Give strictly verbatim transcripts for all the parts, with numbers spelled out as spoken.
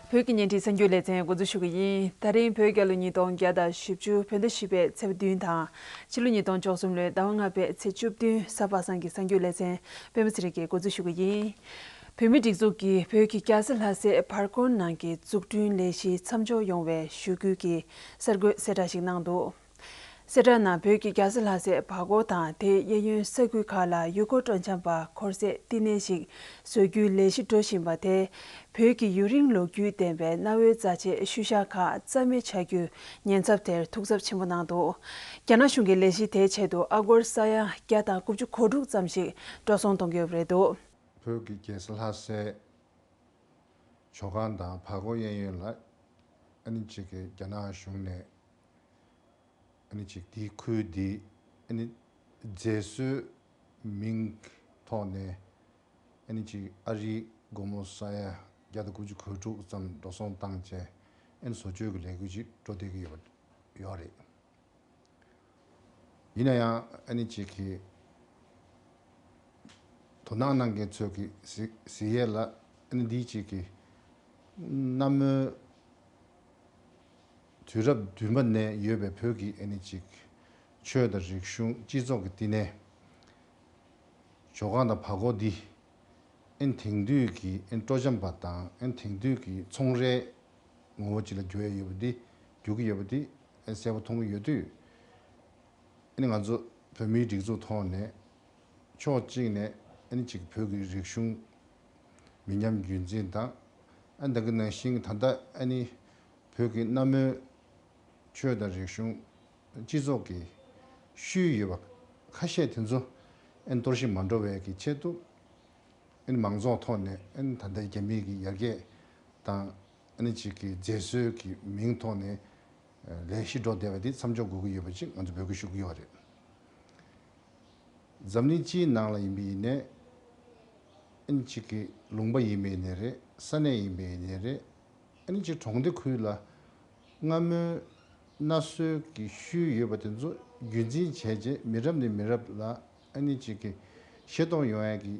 བོད་ཀྱི་བརྙན་འཕྲིན་གསར་འགྱུར་ལེ་ཚན་འགོ་འཛུགས་ཞུ་གི་ཡིན། ད་རིང་བོད་རྒྱལ་ལོ་ཉིས་སྟོང་བརྒྱ་དང་བཞི་བཅུ་བོད་ཟླ་བཞི་པའི་ཚེས་པ་བདུན་དང་། ཕྱི་ལོ་ཉིས་སྟོང་བཅུ་གསུམ་ལོའི་ཟླ་བ་ལྔ་པའི་ཚེས་བཅུ་བདུན། གཟའ་པ་སངས་ཀྱི་གསར་འགྱུར་ལེ་ཚན་པད་མ་ཚེ་རིང་གིས་འགོ་འཛུགས་ཞུ་གི་ཡིན། བོད་མིའི་སྒྲིག་འཛུགས་ཀྱིས་བོད་ཀྱི་རྒྱལ་ས་ལྷ་སའི་བར་སྐོར་ནང་གི་འཛུགས་སྐྲུན་ལས་གཞི་མཚམས་འཇོག་ཡོང་བའི་ཞུ་སྐུལ་གྱི་གསར་འགོད་གསལ་བསྒྲགས་ཤིག་གནང་འདུག། གསལ་བསྒྲགས་ནང་བོད་ཀྱི་རྒྱལ་ས་ལྷ་སའི་བར་སྐོར་དང་དེའི་གཡས་གཡོན་ས་ཁུལ་ཁག་ལ་ཡུལ་སྐོར་སྤྲོ་འཆམ་པ་འཁོར་སའི་བསྟི་གནས་ཤིག་བཟོ་རྒྱུའི་ལས་གཞི་འགྲོ་བཞིན་པ་དེ། བོད་ཀྱི་ཡུན་རིང་ལོ་རྒྱུས་ལྡན་པའི་གནའ་བོའི་རྩ་ཆེའི་ཤུལ་བཞག་ཁག་རྩ་མེད་ཆགས་རྒྱུའི་ཉེན་ཚབས་དེར་ཐུགས་འཚབ་ཆེན་པོ་གནང་འདུག། རྒྱ་ནག་གཞུང་གིས་ལས་གཞི་དེའི་ཆེད་དུ་ཨ་སྒོར་ས་ཡ་བརྒྱ་དང་དགུ་བཅུ་གོ་དྲུག་ཙམ་ཞིག་འགྲོ་སོང་གཏོང་གི་ཡོད་པ་རེད་འདུག། བོད་ཀྱི་རྒྱལ་ས་ལྷ་སའི་ཇོ་ཁང་དང་བར་སྐོར་གཡས་གཡོན་ལ་ཨ་ནི་གཅིག་གི་རྒྱ་ནག་གཞུང་ནས་ཨ་ནི་གཅིག་དེའི་ཁུལ་དེ་ཨ་ནི་མཛེས་བཟོའི་མིང་ཐོག་ནས་ཨ་ནི་གཅིག་ཨ་རིའི་སྒོར་མོ་ས་ཡ་བརྒྱ་དང་དགུ་བཅུ་གོ་དྲུག་ཙམ་འགྲོ་སོང་བཏང་བྱས་ཨ་ནི་བཟོ་བཅོས་ཀྱི་ལས་འགུལ་ཅིག་འགྲོ་བསྡད་ཀྱི་ཡོད་པ་ཡོད་རེད། ཡིན་ན་ཡང་ཨ་ནི་གཅིག་གི་དོ་སྣང་གནང་མཁན་ཚོས་ཀྱི་གཟིགས་གཟིགས་ཡས་ལ་ཨ་ནི་འདིའི་གཅིག་གི་གནའ་མོའི་དུས་རབས་བདུན་པ་ནས་ཡོད་པའི་བོད་ཀྱི་ཨ་ནི་གཅིག་ཆོས་དང་རིག་གཞུང་སྤྱི་ཚོགས་ཀྱི་བསྟི་གནས་ཇོ་ཁང་དང་བར་སྐོར་འདི་ཨ་ནི་དེང་དུས་ཀྱི་ཨ་ནི་སྤྲོ་འཆམ་པ་དང་ཨ་ནི་དེང་དུས་ཀྱི་ཚོང་རའི་ངོ་བོ་ཅིག་ལ་འགྱུར་ཡ་ཡོད་པ་འདི་འགྱུར་གྱི་ཡོད་པ་འདི་ཨ་ནི་གསལ་པོ་མཐོང་གི་ཡོད་དུས། ཨ་ནི་ང་ཚོ་བོད་མིའི་སྒྲིག་འཛུགས་ཐོག་ནས་ཕྱོགས་གཅིག་ནས་ཨ་ནི་གཅིག་བོད་ཀྱི་རིག་གཞུང་མི་ཉམས་རྒྱུན་འཛིན་དང་། ཨ་ནི་ད་ག་ནང་བཞིན་ད་ལྟ་ཨ་ནི་བོད་ཀྱི་གནའ་མོའི་ཆོས་དང་རིག་གཞུང་སྤྱི་ཚོགས་ཀྱི་ཤུལ་ཡོད་པ་ཁ་ཤས་དེ་ཚོ་ཨ་ནི་གཏོར་བཤིག་མ་འགྲོ་བའི་གི་ཆེད་དུ། ཨ་ནི་མང་ཚོགས་ཐོག་ནས་ཨ་ནི་ད་ལྟའི་རྒྱ་མིའི་གི་ཡར་རྒྱས་དང་ཨ་ནི་གཅིག་གི་མཛེས་བཟོའི་གི་མིང་ཐོག་ནས་ལས་གཞི་འགྲོ་བསྡད་པ་འདི་མཚམས་འཇོག་དགོས་ཀྱི་ཡོད་པ་ཅིག་ང་ཚོ་འབོད་སྐུལ་ཞུ་གི་ཡོད་རེད། འཛམ་གླིང་སྤྱིའི་ནང་ལ་ཡིན་པ་ཡིན་ནའི་ཨ་ནི་གཅིག་གི་ལུང་པ་ཡིན་པ་ཡིན་ནའི་རེད། ས་གནས་ཡིན་པ་ཡིན་ནའི་རེད། ཨ་ནི་གཅིག་གྲོང་སྡེ་ཁུལ་ལ་སྔ་མོའི་གནའ་སྲོལ་གྱི་ཤུལ་ཡོད་པ་དེ་ཚོ་རྒྱུན་འཛིན་བྱས་རྗེས་མི་རབས་ནས་མི་རབས་ལ་ཨ་ནི་གཅིག་གི་ཤེས་རྟོགས་ཡོང་ཡ་གི་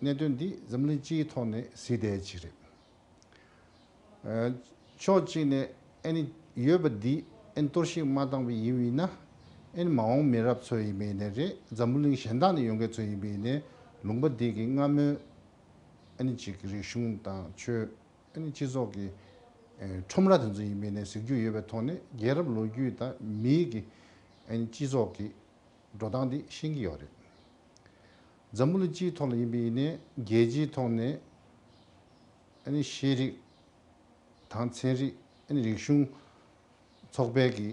གནད་དོན་འདི་འཛམ་གླིང་སྤྱིའི་ཐོག་ནས་གཟིགས་བསྡད་ཅིག་རེད། ཕྱོགས་གཅིག་ནས་ཨ་ནི་ཡོད་པ་འདི་ཨ་ནི་གཏོར་བཤིག་མ་བཏང་བ་ཡིན་པ་ཡིན་ན་ཨ་ནི་མ་འོངས་མི་རབས་ཚོ་ཡིན་པ་ཡིན་ནའི་རེད། འཛམ་བུ་གླིང་གཞན་དག་ནས་ཡོང་མཁན་ཚོ་ཡིན་པ་ཡིན་ནའི་ལུང་པ་འདི་གི་སྔ་མོའི་ཨ་ནི་གཅིག་གི་རིག་གཞུང་དང་ཆོས། ཨ་ནི་སྤྱི་ཚོགས་ཀྱི་ཨེ་ཁྲོམ་ར་དེ་ཚོ་ཡིན་པའི་ནས་གཟིགས་རྒྱུ་ཡོད་པའི་ཐོག་ནས་རྒྱལ་རབས་ལོ་རྒྱུས་དང་མིའི་གི་ཨ་ནི་སྤྱི་ཚོགས་ཀྱི་འགྲོ་སྟངས་འདི་ཤེས་ཀྱི་ཡོད་རེད། འཛམ་བུ་གླིང་སྤྱིའི་ཐོག་ལ་ཡིན་པའི་ནས་རྒྱལ་སྤྱིའི་ཐོག་ནས་ཨ་ནི་ཤེས་རིག་དང་ཚན་རིག་ཨ་ནི་རིག་གཞུང་ཚོགས་པའི་གི་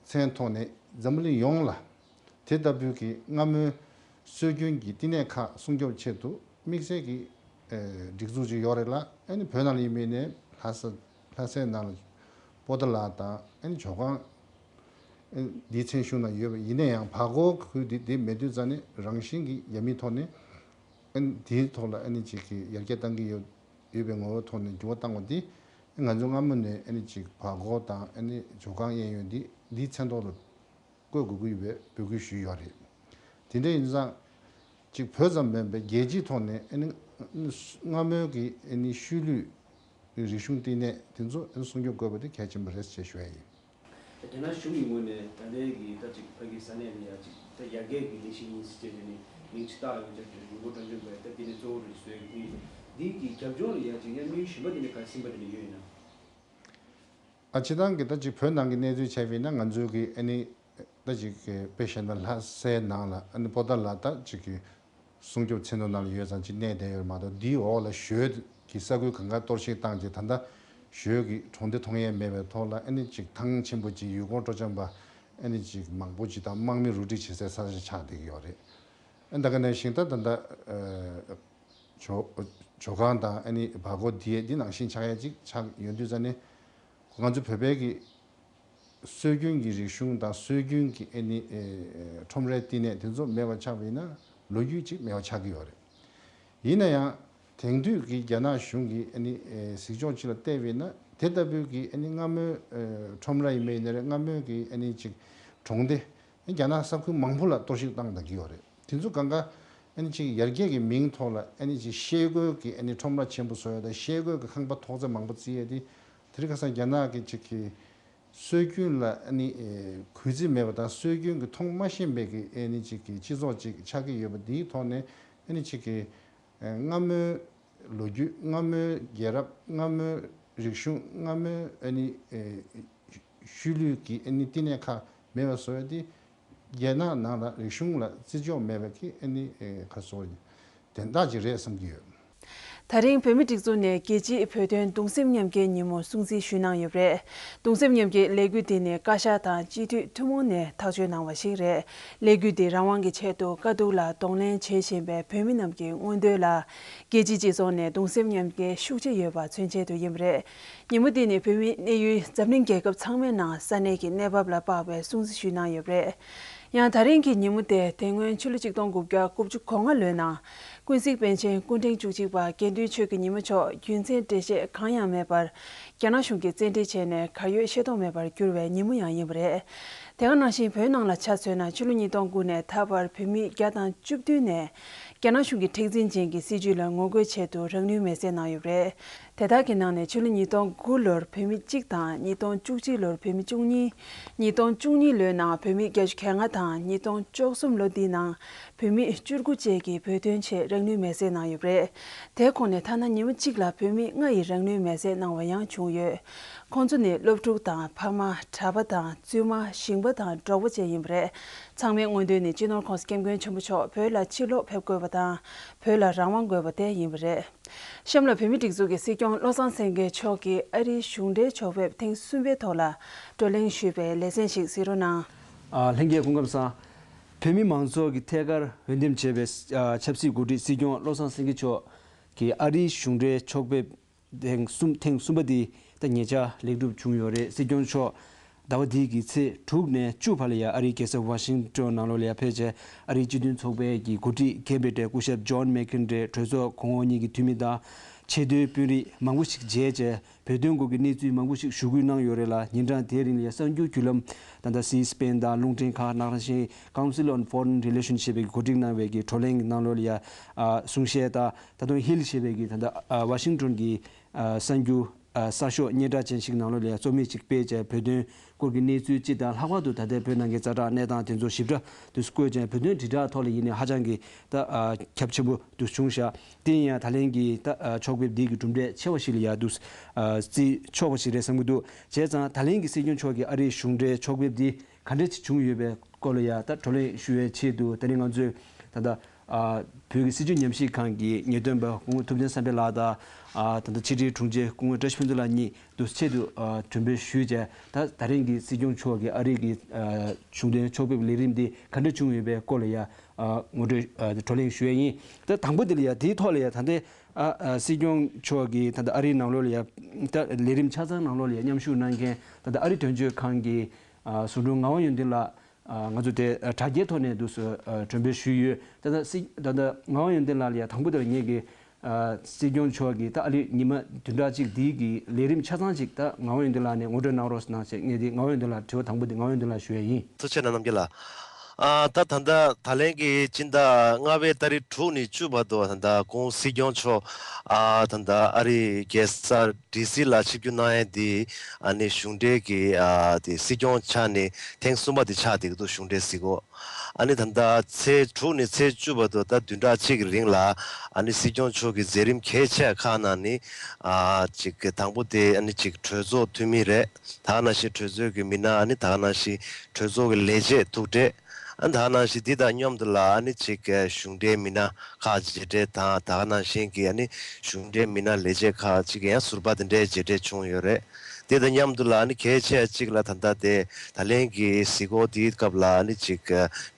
མཚན་ཐོག་ནས་འཛམ་བུ་གླིང་ཡོངས་ལ་དེ་ལྟ་བུའི་གི་སྔ་མོའི་སྲོལ་རྒྱུན་གྱི་བསྟི་གནས་ཁག་སྲུང་སྐྱོབ་ཆེད་དུ་དམིགས་བསལ་གྱི་ཨེ་སྒྲིག་འཛུགས་ཅིག་ཡོད་རེད་ལ། ཨ་ནི་བོད་ནང་ལ་ཡིན་པའི་ནས་ལྷ་ས་ལྷ་སའི་ནང་ལ་པོ་ཏཱ་ལ་དང་ཨ་ནི་ཇོ་ཁང་ཨ་ནི་འདིའི་མཚན་གཞུང་ན་ཡོད་པ་ཡིན་ན་ཡང་བར་སྐོར་ཁུལ་འདི་འདི་མེད་དུས་ཙང་ནས་རང་བཞིན་གྱི་ཡ་མིའི་ཐོག་ནས་ཨ་ནི་དེའི་ཐོག་ལ་ཨ་ནི་ཅིག་གི་ཡར་རྒྱས་བཏང་གི་ཡོད་ཡོད་པའི་ངོ་བོའི་ཐོག་ནས་འགྱུར་བ་བཏང་བ་འདི་ང་ཚོ་སྔ་མོ་ནས་ཨ་ནི་ཅིག་བར་སྐོར་དང་ཨ་ནི་ཇོ་ཁང་གཡས་གཡོན་འདི་འདིའི་མཚན་ཐོག་ལ་བཀོད་དགོས་ཀྱི་ཡོད་པའི་འབོད་སྐུལ་ཞུས་ཡོད་རེད། དེ་འདྲ་ཡིན་ཙང་ཅིག་བོད་ཙམ་མིན་པའི་རྒྱལ་སྤྱིའི་ཐོག་ནས་ཨ་ནི་སྔ་མོའི་གི་ཨ་ནི་ཤུལ་ལུས་རིག་གཞུང་བསྟི་གནས་དེ་ཚོ་ཨ་ནི་སྲུང་སྐྱོབ་དགོས་པ་དེ་གལ་ཆེན་པོ་རེད་ཅེས་ཞུ་ཡ་ཡིན། རྒྱ་ནག་གཞུང་གི་ངོས་ནས་ད་ལྟའི་གི་ད་ཅིག་ཕ་གི་ས་གནས་ལ་ཡ་ཅིག་ད་ཡར་རྒྱས་ཀྱི་ལས་གཞི་ཡིན་ཟེར་བྱས་ནས་མིང་ཅིག་བཏགས་ཡོང་ཅེས་ཀྱི་ཡུལ་སྐོར་སྤྲོ་འཆམ་པའི་ད་དེ་ནས་གཙོ་བོ་རེད་བཟོས་ཀྱི་འདི་གི་རྒྱབ་ལྗོངས་ལ་ཡ་ཅིག་གཡས་གཡོན་གཞན་པ་དེ་ནས་ག་ཟིན་པ་དེ་ནས་ཡོད་ཡིན་ན། ཨ་སྤྱིར་བཏང་གི་ད་ཅིག་བོད་ནང་གི་གནས་ཚུལ་བྱས་པ་ཡིན་ན་ང་ཚོའི་གི་ཨ་ནི་ད་ཅིག་གི་དཔེ་བཞག་ན་ལྷ་སའི་ནང་ལ་ཨ་ནི་པོ་ཏཱ་ལ་ད་ཅིག་གི་སྲུང་སྐྱོབ་མཚན་ཐོ་ནང་ལ་ཡོད་ཙང་ཅིག་གནས་བསྡད་ཡོད་མ་གཏོགས་འདིའི་འོག་ལ་ཞོལ་གྱི་ས་ཁུལ་གང་ག་གཏོར་བཤིག་བཏང་རྗེས་ད་ལྟ་ཞོལ་གྱི་གྲོང་སྡེ་མཐོང་ཡས་མེད་པའི་ཐོག་ལ་ཨ་ནི་ཅིག་ཐང་ཆེན་པོ་ཅིག་ཡུལ་སྐོར་སྤྲོ་འཆམ་པ་ཨ་ནི་ཅིག་མང་པོ་ཅིག་དང་དམག་མི་རུ་སྒྲིག་བྱེད་སའི་ས་ཆ་ཆགས་བསྡད་ཀྱི་ཡོད་རེད། ཨ་ད་ག་ནང་བཞིན་ད་ད་ལྟ་ཇོ་ཇོ་ཁང་དང་ཨ་ནི་བར་སྐོར་འདི་འདི་ནང་བཞིན་ཆགས་ཡ་ཅིག་ཆགས་ཡོང་དུས་ཙང་ནས་ང་ཚོ་བོད་པའི་གི་སྲོལ་རྒྱུན་གྱི་རིག་གཞུང་དང་སྲོལ་རྒྱུན་གྱི་ཨ་ནི་ཨེ་ཁྲོམ་རའི་བསྟི་གནས་དེ་ཚོ་མེད་པ་ཆགས་པ་ཡིན་ན་ལོ་རྒྱུས་ཅིག་མེད་པ་ཆགས་ཀྱི་ཡོད་རེད། ཡིན་ན་ཡང་དེང་དུས་ཀྱི་རྒྱ་ནག་གཞུང་གི་ཨ་ནི་ཨེ་གཟིགས་ཕྱོགས་ཅིག་ལ་བལྟས་པ་ཡིན་ན་དེ་ལྟ་བུའི་གི་ཨ་ནི་སྔ་མོའི་ཨེ་ཁྲོམ་ར་ཡིན་པ་ཡིན་ན་རེད། སྔ་མོའི་གི་ཨ་ནི་ཅིག་གྲོང་སྡེ་རྒྱ་ནག་ས་ཁུལ་མང་པོ་ལ་གཏོར་བཤིག་བཏང་བསྡད་ཀྱི་ཡོད་རེད། དེ་ཚོ་གང་ག་ ཨ་ནི་ཅིག་ཡར་རྒྱས་ཀྱི་མིང་ཐོག་ལ་ཨ་ནི་ཅིག་ཤེལ་སྒོའི་གི་ཨ་ནི་ཁྲོམ་ར་ཆེན་པོ་བཟོ་ཡ་དང་ཤེལ་སྒོའི་གི་ཁང་པ་ཐོག་བརྩེགས་མང་པོ་བརྩིགས་ཡ་དེ་དེ་རིང་ཁ་སང་རྒྱ་ནག་གི་ཅིག་གི་སྲོལ་རྒྱུན་ལ་ཨ་ནི་གུས་བརྩི་མེད་པ་དང་སྲོལ་རྒྱུན་གྱི་མཐོང་མ་ཤེས་པའི་གི་ཨ་ནི་ཅིག་གི་སྤྱི་ཚོགས་ཅིག་ཆགས་ཀྱི་ཡོད་པ་འདིའི་ཐོག་ནས་ཨ་ནི་ཅིག་གི་སྔ་མོའི་ལོ་རྒྱུས་སྔ་མོའི་རྒྱལ་རབས་སྔ་མོའི་རིག་གཞུང་སྔ་མོའི་ཨ་ནི་ཤུལ་ལུས་ཀྱི་ཨ་ནི་བསྟི་གནས་ཁག་མེད་པ་བཟོ་ཡ་དེ། རྒྱལ་ནང་ནང་ལ་རིག་གཞུང་ལ་བརྩི་འཇོག་མེད་པ་གི་ཨ་ནི་ཨེ་ག་སོགས་ཡིན་དན་རྟགས་ཅིག་རེད་བསམ་གྱི་ཡོད། ད་རིང་བོད་མི་སྒྲིག་འཛུགས་ནས་རྒྱལ་སྤྱིའི་བོད་དོན་གདུང་སེམས་མཉམ་སྐྱེད་ཉིན་མོ་སྲུང་བརྩི་ཞུས་གནང་ཡོད་པ་རེད། གདུང་སེམས་མཉམ་སྐྱེད་ལས་འགུལ་འདི་ནི་བཀའ་ཤག་དང་སྤྱི་འཐུས་ཐུན་མོང་ནས་ཐག་གཅོད་གནང་བ་ཞིག་རེད། ལས་འགུལ་འདི་རང་དབང་གི་ཆེད་དུ་དཀའ་སྡུག་ལ་གདོང་ལེན་བྱེད་བཞིན་པའི་བོད་མི་རྣམས་ཀྱི་མངོན་འདོད་ལ་རྒྱལ་སྤྱིའི་སྤྱི་ཚོགས་ནས་གདུང་སེམས་མཉམ་སྐྱེད་ཤུགས་ཆེ་ཡོད་པ་མཚོན་ཆེད་དུ་ཡིན་པ་རེད། ཉིན་མོ་འདི་ནི་བོད་མིའི་གནས་ཡུལ་འཛམ་གླིང་རྒྱལ་ཁབ་ཚང་མའི་ནང་ས་གནས་ཀྱི་གནས་བབ་ལ་དཔག་པའི་སྲུང་བརྩི་ཞུས་གནང་ཡོད་པ་རེད། ཡང་ད་རིང་གི་ཉིན་མོ་དེ་དེ་སྔོན་ཕྱི་ལོ་ཆིག་སྟོང་དགུ་བརྒྱ་དགུ་བཅུ་གོ་ལྔ་ལོའི་ནང་ཀུན་གཟིགས་པཎ་ཆེན་སྐུ་ཕྲེང་བཅུ་གཅིག་པ་དགེ་འདུན་ཆོས་ཀྱི་ཉི་མ་མཆོག་རྒྱུ་མཚན་འགྲེལ་བཤད་གང་ཡང་མེད་པར་རྒྱ་ནག་གཞུང་གིས་བཙན་ཁྲིད་བྱས་ནས་གར་ཡོད་ཤེས་རྟོགས་མེད་པར་གྱུར་བའི་ཉིན་མོ་ཡང་ཡིན་པ་རེད། དེ་ག་ནང་བཞིན་བོད་ནང་ལ་ཆ་མཚོན་ན་ཕྱི་ལོ་ཉིས་སྟོང་དགུ་ནས་ད་བར་བོད་མི་བརྒྱ་དང་བཅུ་བདུན་ནས་རྒྱ་ནག་གཞུང་གི་མཁྲེགས་འཛིན་ཅན་གྱི་སྲིད་བྱུས་ལ་ངོ་རྒོལ་ཆེད་དུ་རང་ལུས་མེར་སྲེག་གནང་ཡོད་པ་རེད། དེ་དག་གི་ནང་ནས་ཕྱི་ལོ་ཉིས་སྟོང་དགུ་ལོར་བོད་མི་གཅིག་དང་ཉིས་སྟོང་བཅུ་གཅིག་ལོར་བོད་མི་བཅུ་གཉིས། ཉིས་སྟོང་བཅུ་གཉིས་ལོའི་ནང་བོད་མི་བརྒྱད་ཅུ་གྱ་ལྔ་དང་ཉིས་སྟོང་བཅུ་གསུམ་ལོ་འདིའི་ནང་བོད་མི་བཅུ་དགུ་བཅས་ཀྱིས་བོད་དོན་ཆེད་རང་ལུས་མེར་སྲེག་གནང་ཡོད་པ་རེད། དེའི་ཁོངས་ནས་ཐ་ན་ཉི་མ་གཅིག་ལ་བོད་མི་ལྔ་ཡིས་རང་ལུས་མེར་སྲེག་གནང་བ་ཡང་བྱུང་ཡོད། ཁོང་ཚོ་ནི་སློབ་ཕྲུག་དང་ཕ་མ་གྲྭ་པ་དང་བཙུན་མ་ཞིང་པ་དང་འབྲོག་པ་བཅས་ཡིན་པ་རེད། ཚང་མའི་མངོན་འདོད་ནི་སྤྱི་ནོར་༸གོང་ས་༸སྐྱབས་མགོན་ཆེན་པོ་མཆོག་བོད་ལ་ཕྱིར་ལོག་ཕེབས་དགོས་པ་དང་བོད་ལ་རང་དབང་དགོས་པ་དེ་ཡིན་པ་རེད། གཤམ་ལ་བོད་མིའི་སྒྲིག་འཛུགས་ཀྱི་སྲིད་སྐྱོང་བློ་བཟང་སེང་གེ་མཆོག་གིས་ཨ་རིའི་གཞུང་འབྲེལ་ཕྱོགས་ཕེབས་ཐེངས་གསུམ་པའི་ཐོག་ལ་བགྲོ་གླེང་ཞུས་པའི་ལེ་ཚན་ཞིག་གཟིགས་རོགས་གནང་། ཨ། ལྷན་རྒྱས་སྐུ་ཁམས་བཟང་། བོད་མི་མང་ཚོགས་ཀྱི་ཐད་ཀར་འོས་འདེམས་བྱས་པའི་ཨ་ཆབ་སྲིད་འགོ་ཁྲིད་སྲིད་སྐྱོང་བློ་བཟང་སེང་གེ་མཆོག་གིས་ཨ་རིའི་གཞུང་འབྲེལ་ཕྱོགས་ཕེབས་ཐེངས་གསུམ་ཐེངས་གསུམ་པ་དེ་ད་ཉེ་ཆར་ལེགས་གྲུབ་བྱུང་ཡོད་རེད། སྲིད་སྐྱོང་མཆོག་ཟླ་བ་འདིའི་གི་ཚེས་དྲུག་ནས་བཅུ་བར་ལ་ཡ་ཨ་རིའི་རྒྱལ་ས་ཝ་ཤིང་ཏོན་ནང་ལོགས་ལ་ཡ་ཕེབས་བྱས་ཨ་རིའི་སྤྱི་མཐུན་ཚོགས་པའི་གི་འགོ་ཁྲིད་མཁན་པོ་གྲས་སྐུ་ཞབས་ཇོན་མེག་ཁེན་གྲས་གྲོས་ཚོགས་གོང་འོག་གཉིས་ཀྱི་འཐུས་མི་དང་ཆེས་མཐོའི་དཔོན་རིགས་མང་པོ་ཞིག་མཇལ་བྱས་བོད་དོན་སྐོར་གྱི་གནས་ཚུལ་མང་པོ་ཞིག་ཞུ་སྐུལ་གནང་ཡོད་རེད་ལ། ཉིན་གྲངས་དེའི་རིང་ལ་ཡ་གསར་འགྱུར་བརྒྱུད་ལམ་ད་ལྟ་སི་སི་པེན་དང་རླུང་འཕྲིན་ཁག་ནང་བཞིན་Council on Foreign Relations ཞེས་པའི་གོ་སྒྲིག་གནང་བའི་གི་བགྲོ་གླེང་གི་ནང་ལོགས་ལ་ཡ་ཨ་གསུང་བཤད་དང་ད་དུང་ཧིལ་ཞེས་པའི་གི་ད་ལྟ་ཨ་ཝ་ཤིང་ཏོན་གྱི་ཨ་གསར་འགྱུར་ཨ་གསར་ཤོག་སྙན་གྲགས་ཅན་ཞིག་ནང་ལོགས་ལ་ཡ་རྩོམ་ཡིག་ཅིག་སྤེལ་བྱས་བོད་དོན་སྐོར་གྱི་གནས་ཚུལ་སྤྱི་དང་ལྷག་པར་དུ་ད་ལྟའི་བོད་ནང་གི་ཛ་དྲག་གནས་སྟངས་དེ་ཚོ་ཞིབ་ཕྲ་དུ་བཀོད་ཅིང་བོད་དོན་དྲིལ་བསྒྲགས་ཐོག་ལ་ཡིན་ནའི་ཧ་ཅང་གི་ད་ཨ་ཁྱབ་ཆེན་པོ་དུ་བྱུང་ཤག་དེ་ཡིན་ཡང་ད་ལན་གྱི་ད་ཨ་ཕྱོགས་ཕེབས་འདི་གི་གྲུབ་འབྲས་ཆེ་བ་ཞིག་ལ་ཡ་དུ་ཨ་བརྩི་ཆོག་པ་ཞིག་རེད་བསམ་གྱི་འདུག་བྱས་ཙང་ད་ལན་གྱི་སྲིད་སྐྱོང་མཆོག་གིས་ཨ་རིའི་གཞུང་འབྲེལ་ཕྱོགས་ཕེབས་འདི་ག་འདྲ་ཅིག་བྱུང་ཡོད་པའི་སྐོར་ལ་ཡ་ད་བགྲོ་གླེང་ཞུ་བའི་ཆེད་དུ་ད་རིང་ང་ཚོས་ད་ལྟ་ཨ་བོད་ཀྱི་སྲིད་བྱུས་ཉམས་ཞིབ་ཁང་གི་ངེས་སྟོན་པ་སྐུ་ངོ་ཐུབ་བསྟན་བསམ་འཕེལ་ལགས་དང་ཨ་ད་ལྟ་ཕྱི་དྲིལ་དྲུང་ཆེ་སྐུ་ངོ་བཀྲ་ཤིས་ཕུན་ཚོགས་ལགས་གཉིས་དུ་ཆེད་དུ་ཨ་གྲོས་འབུལ་ཞུས་བྱས་ད་ད་རིང་གི་སྲིད་སྐྱོང་མཆོག་གིས་ཨ་རིའི་གི་ཨ་གཞུང་འབྲེལ་ཕྱོགས་ཕེབས་ལས་རིམ་འདི་ག་འདྲ་བྱུང་ཡོད་པའི་སྐོར་ལ་ཡ་ཨ་ངོ་སྤྲོད་ཨ་བགྲོ་གླེང་ཞུ་ཡས་ཡིན། ད་དང་པོ་འདི་ལ་ཡ་དེའི་ཐོག་ལ་ཡ་ད་ལྟའི་ཨ་ཨ་སྲིད་སྐྱོང་མཆོག་གིས་ད་ལྟ་ཨ་རིའི་ནང་ལོགས་ལ་ཡ་ད་ལས་རིམ་ཆ་ཚང་ནང་ལོགས་ལ་ཡ་མཉམ་ཞུགས་གནང་མཁན་ད་ལྟ་ཨ་རི་དོན་གཅོད་ཁང་གི་ཨ་ཟུང་དྲུང་ངག་དབང་ཡོན་ཏན་ལགས། ཨ་ང་ཚོ་དེ་ཨ་དྲ་རྒྱའི་ཐོག་ནས་འདུག་སེ་ཨ་གྲོས་འབུལ་ཞུས་ཡོད། ད་ལྟ་སྲིད་ད་ལྟ་ངག་དབང་ཡོན་ཏན་ལགས་ལ་ཡ་དང་པོ་དེ་ལ་ངེད་ཀྱི་ཨ་སྲིད་སྐྱོང་མཆོག་གིས་ད་ཨ་ལི་ཉི་མ་བདུན་ཕྲག་གཅིག་འདིའི་གི་ལས་རིམ་ཆ་ཚང་ཅིག་ད་ངག་དབང་ཡོན་ཏན་ལགས་ནས་ངོ་སྤྲོད་གནང་རོགས་གནང་ཞེས་ངས་དེ་ངག་དབང་ཡོན་ཏན་ལགས་དྲི་བ་དང་པོ་དེ་ངག་དབང་ཡོན་ཏན་ལགས་ཞུ་ཡས་ཡིན། ཐུགས་རྗེ་གནང་རྣམ་རྒྱལ་ལགས། ཨ་ད་ད་ལྟ་ད་ལན་གྱི་སྤྱི་ཟླ་ལྔ་པའི་ཏ་རིག་དྲུག་ནས་བཅུ་བར་དུ་ད་ལྟ་སྐུ་ངོ་སྲིད་སྐྱོང་མཆོག་ཨ་ད་ལྟ་ཨ་རི་རྒྱལ་ས་ཌི་སི་ལ་ཆིབས་བསྒྱུར་གནང་ཡས་འདི་ཨ་ནི་གཞུང་འབྲེལ་གྱི་ཨ་དེ་སྲིད་སྐྱོང་ཆགས་ནས་ཐེངས་གསུམ་པ་དེ་ཆགས་བསྡད་ཀྱི་འདུག་གཞུང་འབྲེལ་གཟིགས་སྐོར། ཨ་ནི་ད་ལྟ་ཚེས་དྲུག་ནས་ཚེས་བཅུ་བར་དུ་ད་བདུན་ཕྲག་གཅིག་གི་རིང་ལ་ཨ་ནི་སྲིད་སྐྱོང་མཆོག་གི་མཛད་རིམ་གལ་ཆེ་ཁག་ནང་ནས་ཨ་ཅིག་དང་པོ་དེ་ཨ་ནི་ཅིག་གྲོས་ཚོགས་འཐུས་མི་རེད། ད་ག་ནང་བཞིན་གྲོས་ཚོགས་ཀྱི་མི་སྣ་ཨ་ནི་ད་ག་ནང་བཞིན་གྲོས་ཚོགས་ཀྱི་ལས་བྱེད་ཐུག་འཕྲད། ཨ་ནི་ད་ག་ནང་བཞིན་འདི་དང་མཉམ་དུ་ལ་ཨ་ནི་ཅིག་གཞུང་འབྲེལ་མི་སྣ་ཁག་མཇལ་འཕྲད་དང་ད་ག་ནང་བཞིན་གྱི་ཨ་ནི་གཞུང་འབྲེལ་མི་སྣ་ལས་བྱེད་ཁག་ཅིག་ཡང་ཟུར་པ་དེ་འདྲའི་མཇལ་འཕྲད་བྱུང་ཡོད་རེད། དེ་དང་མཉམ་དུ་ལ་ཨ་ནི་གལ་ཆེ་ཅིག་ལ་ད་ལྟ་དེ་ད་ལན་གྱི་གཟིགས་སྐོར་དེའི་སྐབས་ལ་ཨ་ནི་ཅིག་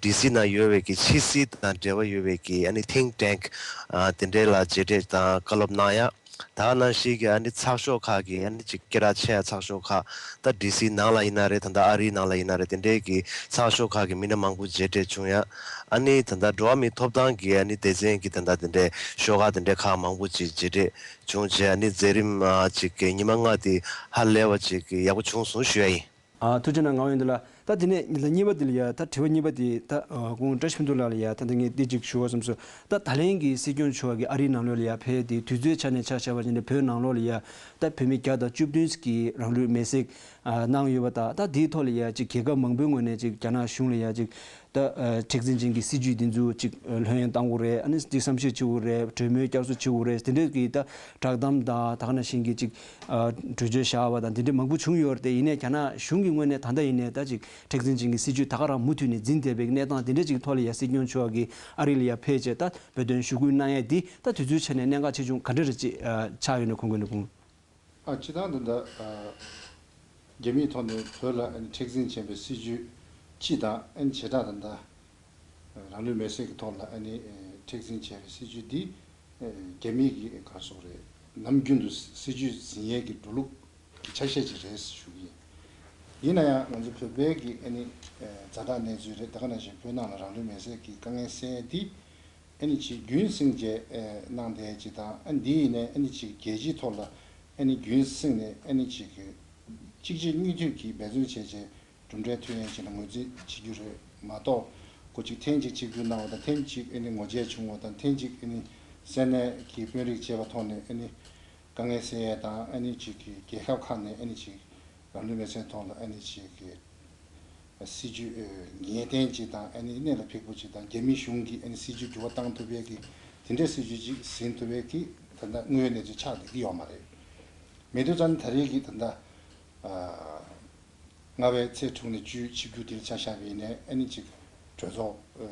ཌི་སི་ནང་ཡོད་པའི་གི་ཕྱི་སྲིད་དང་འབྲེལ་བ་ཡོད་པའི་གི་ཨ་ནི་think tank་དེ་འདྲའི་ལ་མཇལ་འཕྲད་དང་བཀའ་སློབ་གནང་ཡ། ད་ག་ནང་བཞིན་གྱི་ཨ་ནི་ཚགས་ཤོག་ཁག་གི་ཨ་ནི་ཅིག་སྐད་གྲགས་ཆེ་བ་ཚགས་ཤོག་ཁག་ད་ཌི་སི་ནང་ལ་ཡིན་ན་རེད། ད་ལྟ་ཨ་རིའི་ནང་ལ་ཡིན་ན་རེད། དེ་འདྲའི་གི་ཚགས་ཤོག་ཁག་གི་མི་སྣ་མང་པོ་མཇལ་འཕྲད་བྱུང་ཡ། ཨ་ནི་ད་ལྟ་འགྲོ་བ་མིའི་ཐོབ་ཐང་གི་ཨ་ནི་སྡེ་ཚན་གྱི་ད་ལྟ་དེ་འདྲའི་ཤོག་ཁག་དེ་འདྲའི་ཁག་མང་པོ་ཅིག་མཇལ་འཕྲད་བྱུང་བྱས་ཨ་ནི་མཛད་རིམ་ཨ་ཅིག་གི་ཉི་མ་ལྔ་དེ་ཧ་ལས་པ་ཅིག་གི་ཡག་པོ་བྱུང་སོང་ཞུ་ཡ་ཡིན། ཨ་ཐུགས་རྗེ་གནང་། ངག་དབང་ཡོན་ཏན་ལགས། ད་དེ་ནས་ཉི་ཟླ་གཉིས་པ་དེ་ལ་ཡ་ད་དྲི་བ་གཉིས་པ་དེ་ད་ཨ་ཁོང་བཀྲ་ཤིས་ཕུན་ཚོགས་ལགས་ལ་ཡ་ད་ལྟ་ངས་འདི་གཅིག་ཞུ་བ་བསམ་སོང་། ད་ད་ལན་གྱི་སྲིད་སྐྱོང་མཆོག་གི་ཨ་རིའི་ནང་ལོགས་ལ་ཡ་ཕེབས་དེ་དུས་ཚོད་ཆ་ནས་ཆ་བཞག་པ་ཡིན་ན་བོད་ནང་ལོགས་ལ་ཡ་ད་བོད་མི་བརྒྱ་དང་བཅུ་བདུན་གྱིས་རང་ལུས་མེར་སྲེག་ཨ་གནང་ཡོད་པ་དང་། ད་དེའི་ཐོག་ལ་ཡ་ཅིག་རྒྱལ་ཁབ་མང་པོའི་ངོས་ནས་ཅིག་རྒྱ་ནག་གཞུང་ལ་ཡ་ཅིག་ད་ཨ་མཁྲེགས་འཛིན་ཅན་གྱི་སྲིད་ཇུས་འདི་ཚོ་ཅིག་ཨ་ལྷོད་གཡེང་གཏང་དགོས་རེད། ཨ་ནི་ཅིག་བསམ་ཤེས་བྱེད་དགོས་རེད། གྲོས་མོལ་བསྐྱར་གསོ་བྱེད་དགོས་རེད། དེ་འདྲས་ཀྱི་ད་བསྒྲགས་གཏམ་དང་ད་ག་ནང་བཞིན་གྱི་ཅིག་ཨ་གྲོས་ཆོད་བཞག་པ་དང་དེ་འདྲས་མང་པོ་བྱུང་ཡོད་རེད་དེ། ཡིན་ནའི་རྒྱ་ནག་གཞུང་གི་ངོས་ནས་ད་ལྟ་ཡིན་ནའི་ད་ཅིག་མཁྲེགས་འཛིན་ཅན་གྱི་སྲིད་ཇུས་ད་ག་རང་མུ་མཐུད་ནས་འཛིན་བསྡད་པའི་གནས་སྟངས་དེ་འདྲས་ཅིག་ཐོག་ལ་ཡ་སྲིད་སྐྱོང་མཆོག་གིས་ཨ་རི་ལ་ཡ་ཕེབས་བྱས་ད་བོད་དོན་ཞུ་སྐུལ་གནང་ཡ་འདི་ད་དུས་ཚོད་ཆ་ནས་གནད་འགག་ཆེ་ཆུང་ག་འདྲ་རེ་ཅིག་ཨ་ཆགས་ཡོད་ན་ཁོང་གིས་ནི་ཁོང་། ཨ་སྤྱིར་བཏང་ད་ལྟ་ཨ་རྒྱ་མིའི་ཐོག་ནས་བོད་ལ་ཨ་ནི་མཁྲེགས་འཛིན་ཆེན་པོའི་སྲིད་ཇུས་སྤྱི་དང་ཨ་ནི་བྱེ་བྲག་ད་ལྟ་རང་ལུས་མེར་སྲེག་གི་ཐོག་ལ་ཨ་ནི་མཁྲེགས་འཛིན་ཆེ་བའི་སྲིད་ཇུས་འདི་རྒྱ་མིའི་གི་ག་རེ་ཟེར་དགོས་རེད། ནམ་རྒྱུན་དུ་སྲིད་ཇུས་འཛིན་ཡས་ཀྱི་འགྲོ་ལུགས་ཀྱི་ཆ་ཤས་ཅིག་རེད་ཞུ་གི་ཡིན། ཡིན་ན་ཡང་ང་ཚོ་བོད་པའི་གི་ཨ་ནི་ཛ་དྲག་གནས་ཚུལ་རེད། ད་ག་ནང་བཞིན་བོད་ནང་ལ་རང་ལུས་མེར་སྲེག་གི་དཀའ་ངལ་སེལ་ཡས་འདི་ཨ་ནི་ཅིག་རྒྱུན་བསྲིངས་བྱས་ཨེ་གནང་བསྡད་ཅིག་དང་། ཨ་འདི་ཡིན་ནའི་ཨ་ནི་ཅིག་རྒྱལ་སྤྱིའི་ཐོག་ལ་ཨ་ནི་རྒྱུན་བསྲིངས་ནས་ཨ་ནི་ཅིག་གི་གཅིག་རྗེས་གཉིས་མཐུད་ཀྱིས་འབད་བརྩོན་བྱས་བྱས་གྲུབ་འབྲས་ཐོན་ཡས་ཅིག་ལ་ངོས་འཛིན་བྱེད་རྒྱུ་རེད་མ་གཏོགས། ཁོ་ཅིག་ཐེངས་གཅིག་ཆིབས་བསྒྱུར་གནང་བ་དང་ཐེངས་གཅིག་ཨ་ནི་ངོ་བརྗེ་བྱུང་བ་དང་ཐེངས་གཅིག་ཨ་ནི་སེམས་ནད་ཀྱི་དཔོན་རིགས་བྱས་པ་ཐོག་ནས་ཨ་ནི་དཀའ་ངལ་སེལ་ཡས་དང་། ཨ་ནི་ཅིག་གི་རྒྱལ་ཁབ་ཁག་ནས་ཨ་ནི་ཅིག་རང་ལུས་མེར་སྲེག་ཐོག་ལ་ཨ་ནི་ཅིག་གི་སྲིད་ཇུས་ངེས་གཏན་ཅིག་དང་། ཨ་ནི་གནད་ལ་འཕིགས་པོ་ཅིག་དང་། རྒྱ་མི་གཞུང་གིས་ཨ་ནི་སྲིད་ཇུས་འགྱུར་བ་བཏང་ཐུབ་ཡས་ཀྱི་དེ་འདྲའི་སྲིད་ཇུས་ཅིག་ཟིན་ཐུབ་ཡས་ཀྱི་ད་ལྟ་དངོས་ཡོད་གནས་ཚུལ་ཆགས་བསྡད་ཀྱི་ཡོད་མ་རེད། མེད་དུས་ཙང་ད་རེས་ཀྱི་ད་ལྟ་ཨ་ལྔ་པའི་ཚེས་དྲུག་ནས་བཅུའི་ཆིབས་བསྒྱུར་དེ་ལ་ཆ་བཞག་པ་ཡིན་ནའི་ཨ་ནི་ཅིག་གྲོས་ཚོགས་ཨ་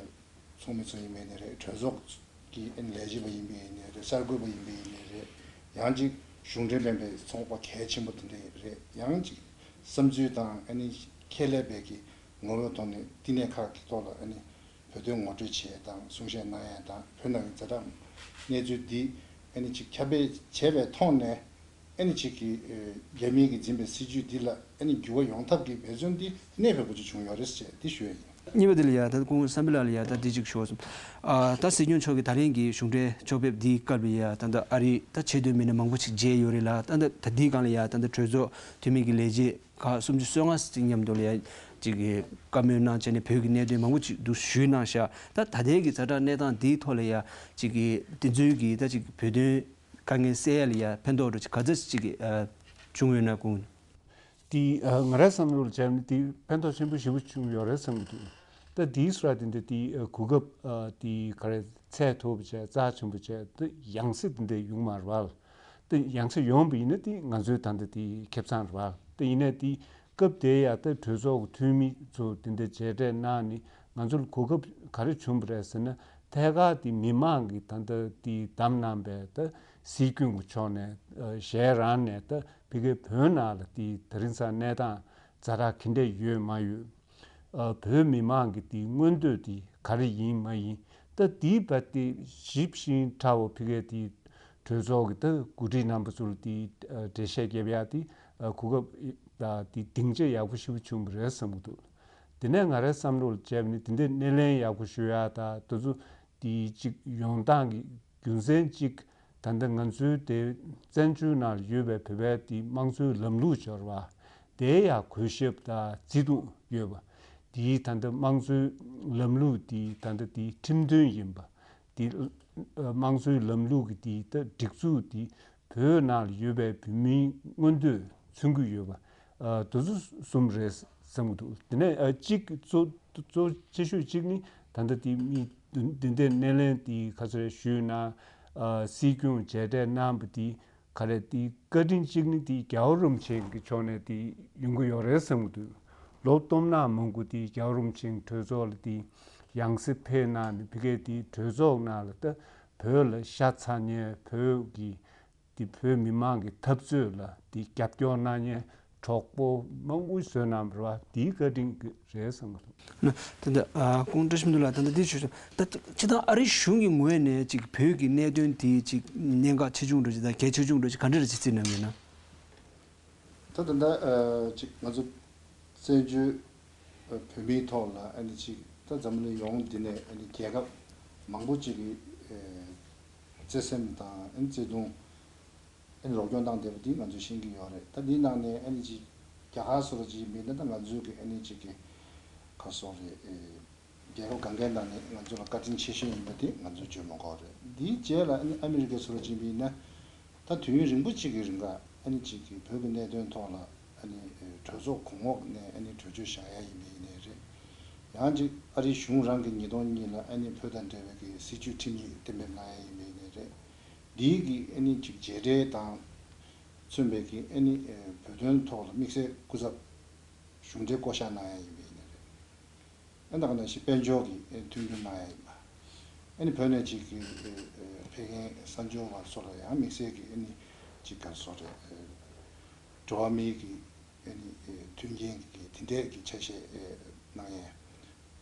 ཚོགས་མི་ཚོ་ཡིན་པ་ཡིན་ནའི་རེད། གྲོས་ཚོགས་ཀྱི་ཨ་ནི་ལས་བྱེད་པ་ཡིན་པ་ཡིན་ནའི་རེད། གསར་འགོད་པ་ཡིན་པ་ཡིན་ནའི་རེད། ཡང་ཅིག་གཞུང་འབྲེལ་མིན་པའི་ཚོགས་པ་གལ་ཆེན་པོ་དེ་འདྲ་རེད། ཡང་ཅིག་བསམ་ཚུལ་དང་ཨ་ནི་ཁས་ལེན་པའི་གི་ངོ་བོའི་ཐོག་ནས་བསྟི་གནས་ཁག་གི་ཐོག་ལ་ཨ་ནི་བོད་དོན་ངོ་སྤྲོད་བྱེད་ཡས་དང་གསུང་བཤད་གནང་ཡས་དང་། བོད་ནང་གི་ཛ་དྲག་གནས་ཚུལ་འདི་ཨ་ནི་ཅིག་ཁྱབ་སྤེལ་བྱས་པའི་ཐོག་ནས་ཨ་ནི་ཅིག་གི་ཨེ་རྒྱ་མི་གིས་འཛིན་པའི་སྲིད་ཇུས་འདི་ལ་ཨ་ནི་འགྱུར་བ་ཡོང་ཐབས་ཀྱི་འབད་བརྩོན་འདི་གནད་འབེབས་པོ་ཅིག་བྱུང་ཡོད་རེད་ཅེས་འདི་ཞུ་ཡས་ཡིན། གཉིས་པ་འདི་ལ་ཡ་ད་ཁོང་བསམ་འཕེལ་ལགས་ལ་ཡ་ད་འདི་ཅིག་ཞུ་བ་སོང་། ཨ་ད་སྲིད་སྐྱོང་མཆོག་གིས་ད་རིང་གི་གཞུང་འབྲེལ་ཕྱོགས་ཕེབས་འདིའི་སྐབས་ལ་ཡ་ད་ད་ཨ་རི་ད་ཆེས་མཐོའི་མི་སྣ་མང་པོ་ཅིག་མཇལ་ཡོད་རེད་ལ། ད་ད་ད་འདིའི་སྒང་ལ་ཡ་ད་ད་གྲོས་ཚོགས་འཐུས་མི་གི་ལས་བྱེད་ཁག་སུམ་ཅུ་སོ་ལྔ་ཅིག་མཉམ་དུ་ལ་ཡ་ཅིག་གི་བཀའ་མོལ་གནང་བྱས་ནས་བོད་ཀྱི་གནད་དོན་མང་པོ་ཅིག་འདུ་ཞུས་གནང་ཤག་ད་ད་ལྟའི་གི་ཛ་དྲག་གནས་སྟངས་འདིའི་ཐོག་ལ་ཡ་ཅིག་གི་དེ་ཚོའི་གི་ད་ཅིག་བོད་དོན་དཀའ་ངལ་སེལ་ཡ་ལ་ཡ་ཕན་ཐོགས་འདྲ་ཅིག་ག་ཚོད་ཅིག་གི་ཨ་བྱུང་ཡོད་ན་ཁོང་། དེ་ཨ་ང་རའི་བསམ་བློ་ལ་བྱས་ན་དེ་ཕན་ཐོགས་ཆེན་པོ་ཞེ་པོ་བྱུང་ཡོད་རེད་བསམ་གྱི་འདུག་ད་དེའི་སོ་དེ་འདྲ་དེ་ཨ་གོ་སྐབས་ཨ་དེ་ག་རེ་ཚད་མཐོ་པོ་བྱས་རྩ་ཆེན་པོ་བྱས་ད་ཡང་སེ་དེ་འདྲ་ཡོང་མ་རེད་བ། ད་ཡང་སེ་ཡོང་བ་ཡིན་ན་དེ་ང་ཚོའི་ད་ལྟ་དེ་ཁེ་བཟང་རེད་བ། ད་ཡིན་ནའི་དེ་སྐབས་དེ་ཡ་ད་གྲོས་ཚོགས་ཀྱི་འཐུས་མི་ཚོ་དེ་འདྲ་མཇལ་འཕྲད་གནང་ནས་ང་ཚོར་གོ་སྐབས་ག་རེ་བྱུང་བ་རེད་ཟེར་ན། ཐད་ཀར་དེ་མི་མང་གིས་ད་ལྟ་དེ་བདམས་གནང་པའི་ད་སྲིད་སྐྱོང་གི་ཕྱོགས་ནས་ཨ་གཞན་རང་ནས་ད་ཕ་གིའི་བོད་ནང་ལ་དེ་དེ་རིང་སང་གནས་སྟངས་ཛ་དྲག་ག་འདྲ་ཡོད་མ་ཡོད། ཨ་བོད་མི་མང་གི་དེ་མངོན་འདོད་དེ་ག་རེ་ཡིན་མ་ཡིན། ད་དེའི་བར་དེ་ཞིབ་ཅིང་ཕྲ་བོ་ཕ་གིའི་དེ་གྲོས་ཚོགས་ཀྱི་ད་འགོ་ཁྲིད་རྣམ་པ་ཚོར་དེ་ཨ་འགྲེལ་བཤད་རྒྱབ་ཡ་དེ་ཨ་གོ་སྐབས་ད་དེ་སྡིངས་ཆ་ཡག་པོ་ཞེ་པོ་བྱུང་བ་རེད་བསམ་གྱི་འདུག་དེ་ནས་ང་རའི་བསམ་བློ་ལ་བྱས་པ་ནི་དེ་འདྲའི་སྣེ་ལེན་ཡག་པོ་ཞུ་ཡ་ད་དེ་ཚོ་དེ་གཅིག་ཡོང་སྟངས་ཀྱི་རྒྱུ་མཚན་གཅིག་ད་ལྟ་ང་ཚོའི་དེ་བཙན་བྱོལ་ནང་ལ་ཡོད་པའི་བོད་པའི་དེ་དམངས་གཙོའི་ལམ་ལུགས་འབྱོར་བ་དེ་ཡང་གུས་ཞབས་དང་བརྩི་མཐོང་ཡོད་པ། དེའི་ད་ལྟ་དམངས་གཙོའི་ལམ་ལུགས་དེ་ད་ལྟ་དེ་ཁྲིམས་མཐུན་ཡིན་པ། དེ་དམངས་གཙོའི་ལམ་ལུགས་ཀྱི་དེ་ད་སྒྲིག་འཛུགས་དེ་བོད་ནང་ལ་ཡོད་པའི་བོད་མིའི་མངོན་འདོད་མཚོན་གྱི་ཡོད་པ། ཨ་དེ་ཚོ་གསུམ་རེད་བསམ་གྱི་འདུག་དེ་ནས་ཨ་གཅིག་གཙོ་གཙོ་ཆེ་ཤོས་གཅིག་ནི་ད་ལྟ་དེ་མི་འདི་འདི་འདྲའི་སྣེ་ལེན་དེ་ག་ཚོད་ཞུས་ན། ཨ་སྲིད་སྐྱོང་མཇལ་འཕྲད་གནང་བ་དེ་ག་རེ་དེ་བཀའ་དྲིན་གཅིག་ནི་དེ་རྒྱལ་བ་རིན་པོ་ཆེ་གི་ཕྱོགས་ནས་དེ་ཡོང་གི་ཡོད་རེད་བསམ་གྱི་འདུག་ལོ་སྟོང་ཕྲག་མང་པོ་དེ་རྒྱལ་བ་རིན་པོ་ཆེ་གྲོས་ཚོགས་ལ་དེ་ཡང་སེ་ཕེབས་གནང་ནས་ཕ་གིའི་དེ་གྲོས་ཚོགས་ནང་ལ་ད་བོད་ལ་ཤ་ཚ་མཁན་བོད་ཀྱི་དེ་བོད་མི་མང་གི་འཐབ་རྩོད་ལ་དེ་རྒྱབ་སྐྱོར་གནང་མཁན་གྲོགས་པོ་མང་པོ་བཟོས་གནང་བ་རེད་བ། དེའི་བཀའ་དྲིན་གྱིས་རེད་བསམ་གྱི་འདུག་ན་ད་ལྟ་ཨ་ཁོང་བཀྲ་ཤིས་ཕུན་ཚོགས་ལགས་ད་ལྟ་འདི་ཞུས་སོང་། ད་སྤྱིར་བཏང་ཨ་རི་གཞུང་གི་ངོས་ནས་ཅིག་བོད་ཀྱི་གནད་དོན་དེ་ཅིག་གནད་འགག་ཆེ་ཆུང་འདྲ་ཅིག་དང་གལ་ཆེ་ཆུང་འདྲ་ཅིག་ག་འདྲ་རེ་ཅིག་བརྩིས་གནང་ཡོད་ན། ད་ད་ལྟ་ཨ་ཅིག་ང་ཚོ་བཙན་བྱོལ་ཨ་བོད་མིའི་ཐོག་ལ་ཨ་ནི་ཅིག་ད་འཛམ་གླིང་ཡོངས་འདི་ནས་ཨ་ནི་རྒྱལ་ཁབ་མང་པོ་ཅིག་གིས་ཨ་བརྩེ་སེམས་དང་ཨ་ནི་བརྩེ་དུང་ཨ་ནི་རོགས་སྐྱོར་གནང་བསྡད་པ་འདི་ང་ཚོས་ཤེས་ཀྱི་ཡོད་རེད། ད་འདིའི་ནང་ནས་ཨ་ནི་ཅིག་རྒྱ་གར་སོགས་ལ་ཅིག་མིན་ན་ད་ང་ཚོའི་གི་ཨ་ནི་ཅིག་གི་ ག་སོགས་རེད། རྒྱལ་ཁབ་གང་གའི་ནང་ནས་ང་ཚོ་ལ་བཀའ་དྲིན་ཆེ་ཤོས་ཡིན་པ་དེ་ང་ཚོས་བརྗོད་མི་དགོས་རེད། འདིའི་རྗེས་ལ་ཨ་ནི་ཨ་མི་རི་ཀའི་སུ་ར་ཅིན་པིན་ཡིན་ན། ད་དུས་ཡུན་རིང་པོ་གཅིག་གི་རིང་ལ་ཨ་ནི་གཅིག་གི་བོད་ཀྱི་གནད་དོན་ཐོག་ལ་ཨ་ནི་གྲོས་ཚོགས་གོང་འོག་ནས་ཨ་ནི་གྲོས་ཆོད་བཞག་ཡ་ཡིན་པ་ཡིན་ནའི་རེད། ཡང་གཅིག་ཨ་རིའི་གཞུང་རང་གིས་ཉིས་སྟོང་གཉིས་ལ་ཨ་ནི་བོད་དང་འབྲེལ་བའི་གི་སྲིད་ཇུས་ཁྲིམས་ཡིག་གཏན་འབེབས་གནང་ཡ་ཡིན་པ་ཡིན་ནའི་རེད། འདིའི་གི་ཨ་ནི་གཅིག་མཇལ་འཕྲད་དང་མཚོན་པའི་གི་ཨ་ནི་བོད་དོན་ཐོག་ལ་དམིགས་བསལ་སྐུ་ཚབ་གཞུང་འབྲེལ་བསྐོ་བཞག་གནང་ཡ་ཡིན་པ་ཡིན་ནའི་རེད། ཨ་ད་ག་ནང་བཞིན་དཔལ་འབྱོར་གྱི་ཨ་མཐུན་འགྱུར་གནང་ཡ་ཡིན་པ། ཨ་ནི་བོད་ནས་ཅིག་གི་ཨ་ཨ་ཕེབས་མཁན་གསར་འབྱོར་བ་ཚོ་ལ་ཡང་དམིགས་བསལ་གྱི་ཨ་ནི་ཅིག་ག་རེ་ཟེར་དགོས་རེད། ཨ་འགྲོ་བ་མིའི་གི་ཨ་ནི་ཨ་མཐུན་རྐྱེན་གྱི་དེ་འདྲས་ཀྱི་ཆ་ཤས་ཨ་གནང་ཡས།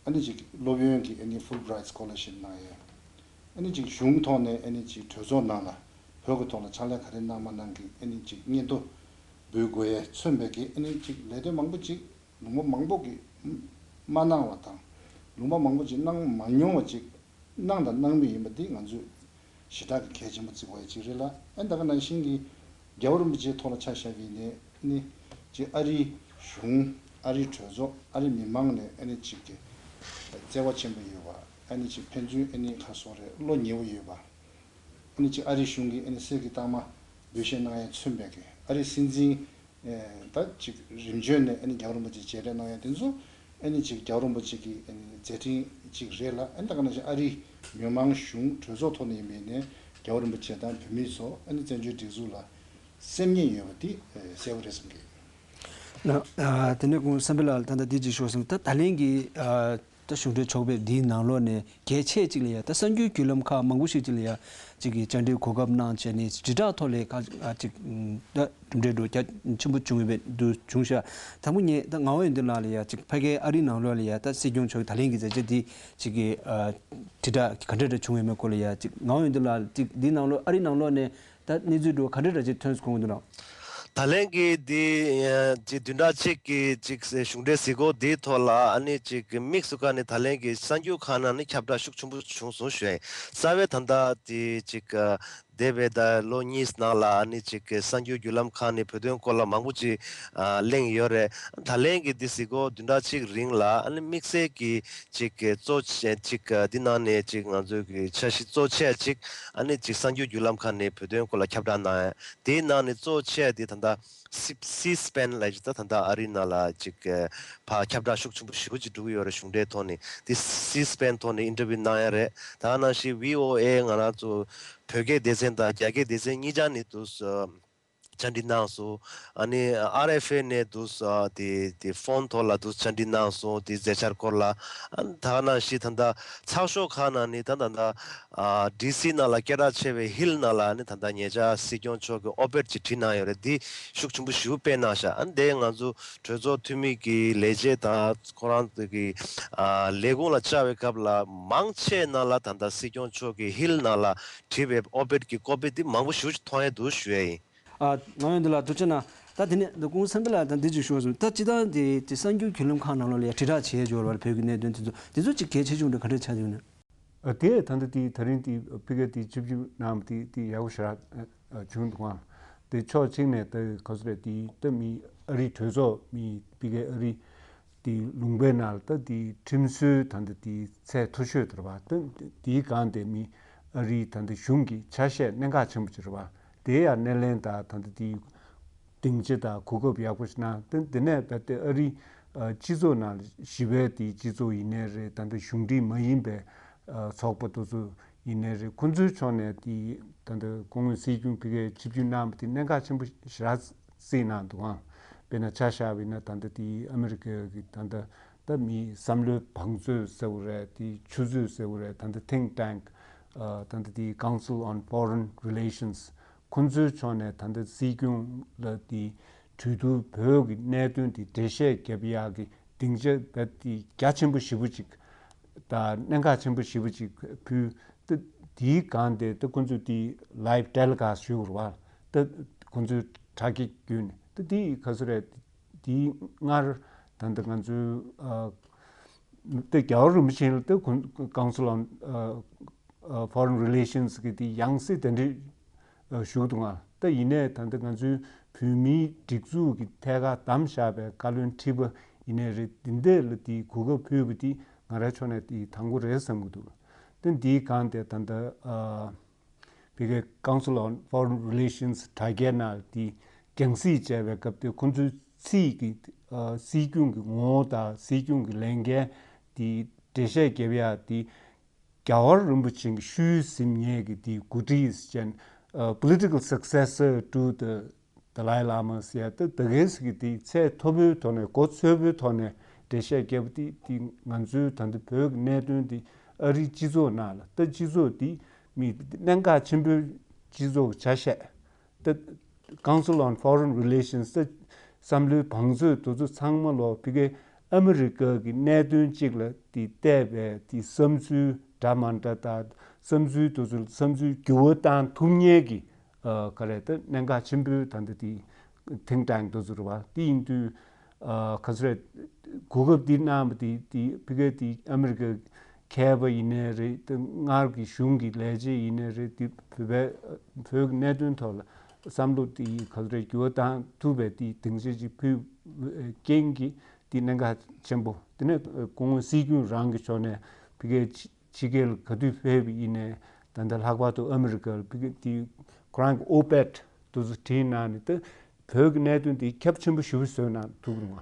ཨ་ནི་ཅིག་སློབ་ཡོན་གྱི་ཨ་ནི་Fulbright Scholarship་གནང་ཡས། ཨ་ནི་ཅིག་གཞུང་ཐོག་ནས་ཨ་ནི་ཅིག་གྲོས་ཚོགས་ནང་ལ་བོད་ཀྱི་ཐོག་ལ་ཕྱག་ལས་ག་རེ་གནང་མ་གནང་གི་ཨ་ནི་ཅིག་སྙན་ཐོ་འབུལ་དགོས་ཡས་མཚོན་པའི་གི་ཨ་ནི་ཅིག་ལས་དོན་མང་པོ་ཅིག་ལུང་པ་མང་པོ་གི་མ་གནང་བ་དང་། ལུང་པ་མང་པོ་ཅིག་གནང་མ་མྱོང་བ་ཅིག་གནང་དང་གནང་མུས་ཡིན་པ་འདི་ང་ཚོས་ཞེ་དྲག་གི་གལ་ཆེན་པོ་བརྩི་དགོས་ཡ་ཅིག་རེད་ལ། ཨ་ད་ག་ནང་བཞིན་གྱི་རྒྱལ་བ་རིན་པོ་ཆེའི་ཐོག་ལ་ཆ་བཞག་པ་ཡིན་ནའི་ཨ་ནི་ཅིག་ཨ་རིའི་གཞུང་། ཨ་རིའི་གྲོས་ཚོགས། ཨ་རིའི་མི་མང་ནས་ཨ་ནི་ཅིག་གི་བརྩེ་བ་ཆེན་པོ་ཡོད་པ། ཨ་ནི་ཅིག་ཕན་ཚུན་ཨ་ནི་ཁ་སོ་རེ་བློ་ཉེ་བོ་ཡོད་པ། ཨ་ནི་ཅིག་ཨ་རིའི་གཞུང་གིས་ཨ་ནི་གསེར་གྱི་རྟགས་མ་འབུལ་བཞེས་གནང་ཡ་མཚོན་པའི་གི་ཨ་རིའི་སྲིད་འཛིན། ཨེ་ད་ཅིག་རིམ་བྱོན་ནས་ཨ་ནི་རྒྱལ་བ་རིན་པོ་ཆེ་མཇལ་འཕྲད་གནང་ཡ་དེ་ཚོ་ཨ་ནི་ཅིག་རྒྱལ་བ་རིན་པོ་ཆེ་གི་ཨ་ནི་མཛད་འཕྲིན་ཅིག་རེད་ལ། ཨ་ནི་ད་ག་ནང་བཞིན་ཨ་རིའི་མི་མང་གཞུང་གྲོས་ཚོགས་ཐོག་ནས་ཡིན་པའི་ནས་རྒྱལ་བ་རིན་པོ་ཆེ་དང་བོད་མི་ཚོ་ཨ་ནི་བཙན་བྱོལ་སྒྲིག་འཛུགས་ལ་སེམས་ཉེས་ཡོད་པ་དེ་ཨེ་གསལ་པོ་རེད་བསམ་གི། ན་ཨ་དེ་ནས་ཁོང་བསམ་འཕེལ་ལགས་ད་ལྟ་འདི་ཅིག་ཤོད་སོང་། ད་ད་ལན་གྱི་ཨ་ད་གཞུང་འབྲེལ་ཚོགས་པའི་འདིའི་ནང་ལོགས་ནས་གལ་ཆེ་གཅིག་ལ་ཡ་ད་གསར་འགྱུར་བརྒྱུད་ལམ་ཁག་མང་པོ་ཞིག་ཅིག་ལ་ཡ་གཅིག་གི་བཅར་འདྲིའི་གོ་སྐབས་གནང་བྱས་ནས་དྲིལ་བསྒྲགས་ཐོག་ལ་ཁ་ཨ་ཅིག་ད་གྲུབ་འབྲས་འགྲོ་རྒྱ་ཆེན་པོ་བྱུང་ཡོད་པའི་འདུ་བྱུང་ཤག་དང་པོ་ངས་ད་ངག་དབང་ཡོན་ཏན་ལགས་ལ་ཡ་ཅིག་ཕ་གིའི་ཨ་རིའི་ནང་ལོགས་ལ་ཡ་ད་སྲིད་སྐྱོང་མཆོག་གི་ད་ལན་གྱི་མཛད་རྗེས་འདི་ཅིག་གི་ཨ་དྲིལ་བསྒྲགས་ག་འདྲ་འདྲ་བྱུང་ཡོད་མེད་སྐོར་ལ་ཡ་ཅིག་ངག་དབང་ཡོན་ཏན་ལགས་ཅིག་འདི་ནང་ལོགས་ཨ་རིའི་ནང་ལོགས་ནས། ད་གནས་ཚུལ་འདྲ་བོ་ག་འདྲ་འདྲ་ཅིག་ཐོན་སོང་གི་འདུག་ན། ད་ལན་གྱི་འདི་ཅིག་བདུན་ཕྲག་གཅིག་གི་ཅིག་གཞུང་འབྲེལ་གཟིགས་སྐོར་འདིའི་ཐོག་ལ་ཨ་ནི་ཅིག་དམིགས་སུ་བཀར་ནས་ད་ལན་གྱི་གསར་འགྱུར་ཁག་ནང་ནས་ཁྱབ་བསྒྲགས་ཤུགས་ཆེན་པོ་བྱུང་སོང་ཞུ་ཡ་ཡིན། རྩ་བའི་ད་ལྟ་དེ་ཅིག་འདས་པའི་ད་ལོ་གཉིས་ནང་ལ་ཨ་ནི་ཅིག་གསར་འགྱུར་བརྒྱུད་ལམ་ཁག་ནས་བོད་དོན་སྐོར་ལ་མང་པོ་ཅིག་གླེང་ཡོད་རེད། ད་ལན་གྱི་འདི་གཟིགས་སྐོར་བདུན་ཕྲག་གཅིག་རིང་ལ་ཨ་ནི་དམིགས་བསལ་གྱི་ཅིག་གི་གཙོ་ཆེ་ཅིག་འདི་ནང་ནས་ཅིག་ང་ཚོའི་གི་འཆར་གཞི་གཙོ་ཆེ་ཅིག་ཨ་ནི་ཅིག་གསར་འགྱུར་བརྒྱུད་ལམ་ཁག་ནས་བོད་དོན་སྐོར་ལ་ཁྱབ་བསྒྲགས་གནང་ཡ། དེའི་ནང་ནས་གཙོ་ཆེ་དེ་ད་ལྟ་སི་སི་སི་པན་ལ་ཅིག་ད་ད་ལྟ་ཨ་རི་ནང་ལ་ཅིག་ཕར་ཁྱབ་བསྒྲགས་ཤུགས་ཆེན་པོ་ཞེ་པོ་ཅིག་འགྲོ་གི་ཡོད་རེད། གཞུང་འབྲེལ་ཐོག་ནས་དེ་སི་སི་པན་ཐོག་ནས་ཨིན་ཊར་བིའུ་གནང་ཡ་རེད། ད་ག་ནང་བཞིན་བྷི་ཨོ་ཨེ་ང་རང་ཚོ་བོད་སྐད་སྡེ་ཚན་དང་རྒྱ་སྐད་སྡེ་ཚན་གཉིས་ཆ་ནས་དུ་བཅར་འདྲི་གནང་སོང་། ཨ་ནི་ཨར་ཨེཕ་ཨེ་ནས་དུ་ཨ་དེ་དེ་ཕོན་ཐོག་ལ་དུ་བཅར་འདྲི་གནང་སོང་། དེ་མཛད་འཆར་སྐོར་ལ། ཨ་ནི་ད་ག་ནང་བཞིན་ད་ལྟ་ཚགས་ཤོག་ཁག་ནང་ནས་ད་ད་ལྟ་ཨ་ཌི་སི་ནང་ལ་སྐད་གྲགས་ཆེ་བའི་ཧིལ་ནང་ལ་ཨ་ནི་ད་ལྟ་ཉེ་ཆར་སྲིད་སྐྱོང་མཆོག་གི་ཨོ་པེཌ་ཅིག་བྲིས་གནང་ཡོད་རེད། འདི་ཤུགས་ཆེན་པོ་ཞེ་པོ་སྤེལ་གནང་ཤག་ཨ་ནི་དེ་ང་ཚོ་གྲོས་ཚོགས་འཐུས་མི་གི་ལས་བྱེད་དང་ཁོ་རང་ཚོ་གི་ཨ་ལས་ཁུངས་ལ་བཅར་བའི་སྐབས་ལ་མང་ཆེ་ནང་ལ་ད་ལྟ་སྲིད་སྐྱོང་མཆོག་གི་ཧིལ་ནང་ལ་བྲིས་པའི་ཨོ་པེཌ་གི་ཀོ་པི་འདི་མང་པོ་ཞེ་པོ་ཅིག་མཐོང་ཡ་འདུག་ཞུ་ཡ་ཡིན། ཨ། ང་ཡོང་འདི་ལ་ཐུགས་རྗེ་གནང་། ད་དེ་ནས་ད་ཁོང་བསམ་འཕེལ་ལགས་དང་འདི་ཅིག་ཞུ་བ་སོང་། ད་སྤྱི་བཏང་དེ་དེ་གསར་འགྱུར་བརྒྱུད་ལམ་ཁག་ནང་ལོགས་ལ་ཡ་དྲིལ་བསྒྲགས་བྱས་ཡོད་རེད་བ། བོད་ཀྱི་གནད་དོན་དེ་ཚོ་དེ་ཚོ་ཅིག་གལ་ཆེ་ཆུང་འདྲ་ག་འདྲ་ཆགས་ཡོད་ན། ཨ། དེ་ད་ལྟ་དེ་ད་རིང་དེ་ཕ་གིར་དེ་ཆིབས་བསྒྱུར་གནང་བ་དེ་དེ་ཡག་པོ་ཞེ་དྲག་བྱུང་འདུག་ཨང་། དེ་ཕྱོགས་གཅིག་ནས་ད་ག་ཚོད་རེད། དེ་ད་མི་ཨ་རིའི་གྲོས་ཚོགས་མི་ཕ་གིའི་ཨ་རི་དེ་ལུང་པའི་ནང་ལ་ད་དེ་ཁྲིམས་སྲོལ་ད་ལྟ་དེ་ཚད་མཐོ་ཤོས་དེ་རེད་བ། ད་དེའི་སྒང་དེ་མི་ཨ་རིའི་ད་ལྟ་གཞུང་གི་ཆ་ཤས་གནད་འགག་ཆེན་པོ་ཅིག་རེད་བ། དེ་ཡང་སྣེ་ལེན་དང་ད་ལྟ་དེ་སྡིངས་ཆ་དང་གོ་སྐབས་ཡག་པོ་ཞིག་གནང་། དེ་དེ་ནས་རྦད་དེ་ཨ་རིའི་ཨ་སྤྱི་ཚོགས་ནང་ལ་ཞི་བའི་དེ་སྤྱི་ཚོགས་ཡིན་ནའི་རེད། ད་ལྟ་གཞུང་འབྲེལ་མ་ཡིན་པའི་ཨ་ཚོགས་པ་དེ་ཚོ་ཡིན་ནའི་རེད། ཁོང་ཚོའི་ཕྱོགས་ནས་དེ་ད་ལྟ་སྐུ་ངོ་སྲིད་སྐྱོང་ཕ་གིར་ཆིབས་བསྒྱུར་གནང་བ་དེ་གནད་འགག་ཆེན་པོ་ཞེ་དྲག་བརྩིས་གནང་འདུག་ཨང་། དཔེར་ན་ཆ་བཞག་པ་ཡིན་ན་ད་ལྟ་དེ་ཨ་མི་རི་ཀའི་གི་ད་ལྟ་ད་མིའི་བསམ་བློའི་བང་མཛོད་ཟེར་བ་རེད། དེ་ཆུ་མཛོད་ཟེར་བ་རེད། ད་ལྟ་ཐིང་ཊེང་ཀི་ཨ་ད་ལྟ་དེ་Council on Foreign Relations། ཁོང་ཚོའི་ཕྱོགས་ནས་ད་ལྟ་སྲིད་སྐྱོང་ལ་དེ་གྲོས་བསྡུར་བོད་ཀྱི་གནད་དོན་དེ་འགྲེལ་བཤད་རྒྱབ་ཡག་གི་སྡིངས་ཆ་རྦད་དེ་རྒྱ་ཆེན་པོ་ཞེ་པོ་ཅིག་དང་གནད་འགག་ཆེན་པོ་ཞེ་པོ་ཅིག་ཕུལ། ད་དེའི་སྒང་དེ་ད་ཁོང་ཚོས་དེ་ལའིབ་ཊེ་ལི་ཀ་སི་ཊི་ཞུ་དགོས་རེད་བ། ད་ཁོང་ཚོའི་དྲ་རྒྱའི་བརྒྱུད་ནས། ད་དེ་ག་ཚོད་རེད། དེ་སྔར་ད་ལྟ་ང་ཚོའི་ཨ་ད་རྒྱལ་བ་རིན་པོ་ཆེ་ལ་ད་ཁོང་Council on ཨ་ཨ་Foreign Relations་གི་དེ་ཡང་སྲིད་དེ་འདྲ་ཞུ་གི་འདུག་ང་། ད་ཡིན་ནའི་ད་ལྟ་ང་ཚོའི་བོད་མིའི་སྒྲིག་འཛུགས་ཀྱི་ཐད་ཀར་བདམས་བཞག་པའི་བཀའ་བློན་ཁྲི་པ་ ཡིན་ནའི་རེད། འདི་འདྲ་ལ་དེ་གོ་སྐབས་ཕུལ་བ་དེ་ང་རའི་ཕྱོགས་ནས་དེ་དང་པོ་རེད་བསམ་གྱི་འདུག་དེ་འདིའི་སྒང་དེ་ད་ལྟ་ཨ་བི་གའི་Council on Foreign Relations དྲ་རྒྱའི་ནང་དེ་རྒྱང་སྲིང་བྱས་པའི་སྐབས་དེ་ཁོང་ཚོའི་སྲིད་ཀྱི་ཨ་སྲིད་སྐྱོང་གི་ངོ་བོ་དང་སྲིད་སྐྱོང་གི་ལས་འགན་དེ་འགྲེལ་བཤད་རྒྱབ་ཡ་དེ། རྒྱལ་བ་རིན་པོ་ཆེ་གི་ཤུལ་ཟིན་མཁན་གྱི་དེ་འགོ་ཁྲིད་ཅན། ཨ། Political Successor to the Dalai Lama ཟེར་ཡ་ད་ད་གའི་ཟིག་གི་དེ་ཚད་མཐོ་པོའི་ཐོག་ནས་གོ་ཚོད་པོའི་ཐོག་ནས་འགྲེལ་བཤད་རྒྱབ་པ་དེ་དེ་ང་ཚོའི་ད་ལྟ་བོད་ཀྱི་གནད་དོན་དེ་ཨ་རིའི་སྤྱི་ཚོགས་ནང་ལ་ད་སྤྱི་ཚོགས་དེ་མི་གནད་འགག་ཆེན་པོའི་སྤྱི་ཚོགས་ཆ་ཤས། ད་Council on Foreign Relations ད་བསམ་བློའི་བང་མཛོད་དེ་ཚོ་ཚང་མ་ལོ་ཕི་གའི་ཨ་མི་རི་ཀ་གི་གནད་དོན་གཅིག་ལ་དེ་བལྟས་པའི་དེ་བསམ་ཚུལ་འདྲ་མ་འདྲ་དང་བསམ་ཚུལ་དེ་ཚོ་བསམ་ཚུལ་འགྱུར་བ་བཏང་ཐུབ་མཁན་གྱི་ཨ་ག་རེ་ད་གནད་འགག་ཆེན་པོའི་ད་ལྟ་དེ་think tank དེ་ཚོ་རེད་བ། དེ་ཡིན་དུས་ཨ་ག་ཚོད་རེད། གོ་སྐབས་འདི་གནང་བ་དེ་དེ་ཕི་གའི་དེ་ཨ་མི་རི་ཀ་མཁས་པ་ཡིན་ནའི་རེད། དེ་སྔར་གྱི་གཞུང་གི་ལས་བྱེད་ཡིན་ནའི་རེད། དེ་བོད་པའི་བོད་ཀྱི་གནད་དོན་ཐོག་ལ་བསམ་བློ་དེ་ག་ཚོད་རེད་འགྱུར་བ་བཏང་ཐུབ་པའི་དེ་སྡིངས་ཆ་ཅིག་ཕུལ་རྐྱེན་གྱིས་དེ་གནད་འགག་ཆེན་པོ། དེ་ནས་སྐུ་ངོ་སྲིད་སྐྱོང་རང་གི་ཕྱོགས་ནས་ཕ་གིའི་ཕྱི་རྒྱལ་ག་དུས་ཕེབས་ཡིན་ནའི་ད་ལྟ་ལྷག་པར་དུ་ཨ་མི་རི་ཀར་ཕ་གི་དེ་ཁོ་རང་གི་op-ed དེ་ཚོ་བྲིས་གནང་ནས་དེ་བོད་ཀྱི་གནད་དོན་དེ་ཁྱབ་ཆེན་པོ་ཞེ་པོ་བཟོས་གནང་ཐུབ་རུང་།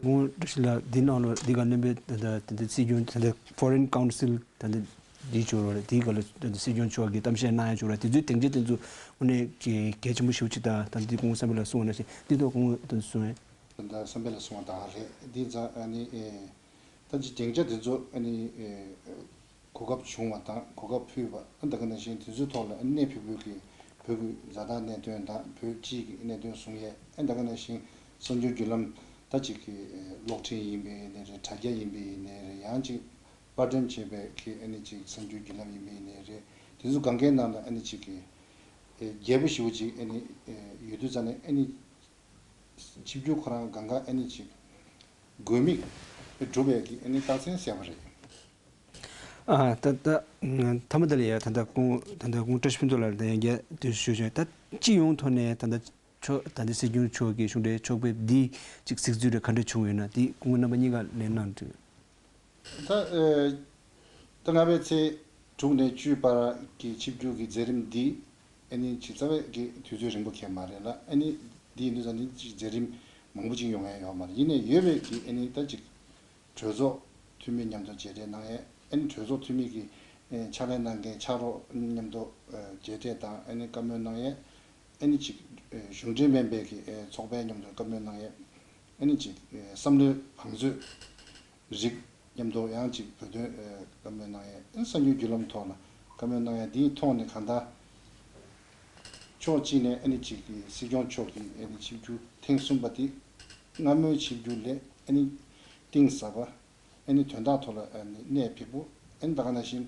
ཁོང་བཀྲ་ཤིས་ལགས་འདི་ནང་ལ་འདི་ག་སྣོན་པའི་ད་ལྟ་ད་ལྟ་སྲིད་སྐྱོང་ད་ལྟ་Foreign Council ད་ལྟ་འདི་བྱུང་རོགས་རེད། དེའི་སྐབས་ལ་ད་ལྟ་སྲིད་སྐྱོང་མཆོག་གིས་གཏམ་བཤད་གནང་ཡ་བྱུང་རེད། དེ་ཚོའི་སྡིངས་ཆ་དེ་ཚོ་དངོས་གནས་ཀྱི་གལ་ཆེན་པོ་ཞེ་པོ་ཅིག་དང་ད་ལྟ་འདི་སྐུ་ངོ་བསམ་འཕེལ་ལགས་གསུངས་པ་ནང་བཞིན་འདི་ཐོག་སྐུ་ངོ་ད་ལྟ་གསུངས་ཡ། ད་ལྟ་བསམ་འཕེལ་ལགས་གསུངས་པ་དང་རེད། འདི་ཙང་ཨ་ནི་ཨེ། ད་ཅི་སྡིངས་ཆ་དེ་ཚོ་ཨ་ནི་ཨེ། གོ་སྐབས་བྱུང་བ་དང་གོ་སྐབས་ཕུལ་བ་ཨ་ད་ག་ནང་བཞིན་དེ་ཚོའི་ཐོག་ལ་ཨ་ནི་གནས་ཕུད་བོད་ཀྱི་བོད་ཀྱི་བཟའ་ཟླ་གནད་དོན་དང་བོད་སྤྱི་གི་གནད་དོན་གསུང་ཡས་ཨ་ད་ག་ནང་བཞིན་གསར་འགྱུར་བརྒྱུད་ལམ་ད་ཅིག་གི་གློག་འཕྲིན་ཡིན་པའི་ཡིན་ནའི་རེད། དྲ་རྒྱ་ཡིན་པའི་ཡིན་ནའི་རེད། ཡང་ཅིག་པར་སྐྲུན་བྱས་པའི་གི་ཨ་ནི་ཅིག་གསར་འགྱུར་བརྒྱུད་ལམ་ཡིན་པའི་ཡིན་ནའི་རེད། དེ་ཚོ་གང་གའི་ནང་ལ་ཨ་ནི་ཅིག་གི་རྒྱས་པོ་ཞེ་པོ་ཅིག་ཨ་ནི་ཡོད་དུས་ཙང་ནས་ཨ་ནི། ཆིབས་བསྒྱུར་ཁོ་རང་གང་ག་ཨ་ནི་ཅིག་དགོས་དམིགས་སྒྲུབ་པའི་གི་ཨ་ནི་རྟགས་མཚན་གསལ་པོ་རེད། ཨ་ད་ད་ཐ་མ་དེ་ལ་ཡ་ད་ད་ཁོང་ད་ད་ཁོང་བཀྲ་ཤིས་ཕུན་ཚོགས་ལགས་ལ་ད་ཡང་རྒྱ་དུས་སུ་ཞུ་ཞུ་ད་སྤྱི་ཡོངས་ཐོག་ནས་ད་ད་ཆོ་ད་ད་སྲིད་སྐྱོང་མཆོག་གི་གཞུང་འབྲེལ་ཕྱོགས་ཕེབས་འདི་ཅིག་གཟིགས་ཚུལ་རེ་ག་འདྲ་བྱུང་ཡོད་ན་འདི་ཁོང་རྣམ་པ་གཉིས་ཀ་ལན་གནང་འདྲི། ད་ཨེ། ད་སྔ་བའི་ཚེས་དྲུག་ནས་བཅུའི་བར་གྱི་ཆིབས་བསྒྱུར་གྱི་མཛད་རིམ་འདི་ཨ་ནི་ཆེས་རྩ་བའི་གི་དུས་ཚོད་རིང་པོ་འཁེལ་མ་རེད་ལ། ཨ་ནི་འདི་ཡིན་དུས་ཙང་ནི་ཅིག་མཛད་རིམ་མང་པོ་ཅིག་ཡོང་ཡ་ཡོད་མ་རེད། ཡིན་ནའི་ཡོད་པའི་གི་ཨ་ནི་ད་ཅིག་གྲོས་ཚོགས་འཐུས་མི་མཉམ་དུ་མཇལ་འཕྲད་གནང་ཡས། ཨ་ནི་གྲོས་ཚོགས་འཐུས་མི་གི་ཨེ་ཕྱག་ལས་གནང་མཁན་ཕྱག་རོགས་མཉམ་དུ་ཨེ་མཇལ་འཕྲད་དང་ཨ་ནི་བཀའ་མོལ་གནང་ཡས། ཨ་ནི་ཅིག་ཨེ་གཞུང་འབྲེལ་མིན་པའི་གི་ཨེ་ཚོགས་པའི་མཉམ་དུ་བཀའ་མོལ་གནང་ཡས། ཨ་ནི་ཅིག་ཨེ་བསམ་བློའི་བང་མཛོད་རིགས་མཉམ་དུ་ཡང་ཅིག་བོད་དོན་ཨེ་བཀའ་མོལ་གནང་ཡས། ཨ་ནི་གསར་འགྱུར་བརྒྱུད་ལམ་ཐོག་ལ་བཀའ་མོལ་གནང་ཡས། འདིའི་ཐོག་ནས་གང་ལྟར་ཕྱོགས་གཅིག་ནས་ཨ་ནི་ཅིག་གི་སྲིད་སྐྱོང་མཆོག་གི་ཨ་ནི་ཆིབས་བསྒྱུར་ཐེངས་གསུམ་པ་དེ་སྔ་མོའི་ཆིབས་བསྒྱུར་ལས་ཨ་ནི་གཏིང་ཟབ་པ། ཨ་ནི་དོན་དག་ཐོག་ལ་ཨ་ནི་གནད་ཕིགས་པོ། ཨ་ནི་ད་ག་ནང་བཞིན་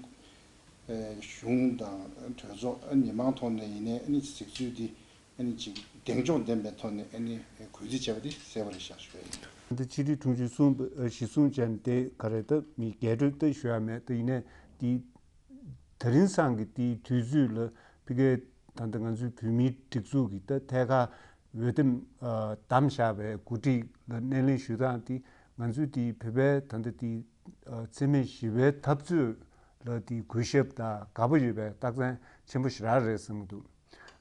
ཨ་གཞུང་དང་གྲོས་ཚོགས་ཨ་ནི་མི་མང་ཐོག་ནས་ཡིན་ནའི་ཨ་ནི་གཟིགས་ཚུལ་འདི་ཨ་ནི་ཅིག་གདེང་འཇོག་ལྡན་པའི་ཐོག་ནས་ཨ་ནི་གུས་བརྩི་བྱས་པ་འདི་གསལ་པོ་རེད་ཤག་ཞུ་ཡ་ཡིན། ད་ཕྱི་དྲིལ་དྲུང་ཆེ་གསུངས་པ་གཞི་བཟུང་བྱས་ནས་དེ་ག་རེ་ད་མི་རྒྱས་སྤྲོས་ད་ཞུ་ཡ་མེད། ད་ཡིན་ནའི་འདི་དེ་རིང་སང་གི་དེའི་དུས་ཚོད་ལ་ཕ་གིའི་ད་ལྟ་ང་ཚོའི་བོད་མིའི་སྒྲིག་འཛུགས་ཀྱི་ད་ཐད་ཀར་འོས་འདེམས་ཨ་བདམས་བཞག་པའི་འགོ་ཁྲིད་ལ་སྣེ་ལེན་ཞུ་སྟངས་དེ་ང་ཚོའི་དེའི་བོད་པའི་ད་ལྟ་དེའི་ཨ་འཚེ་མེད་ཞི་བའི་འཐབ་རྩོད་ལ་དེའི་གུས་ཞབས་དང་དགའ་པོ་ཡོད་པའི་རྟགས་མཚན་ཆེན་པོ་ཞེ་དྲག་རེད་བསམ་གྱི་འདུག་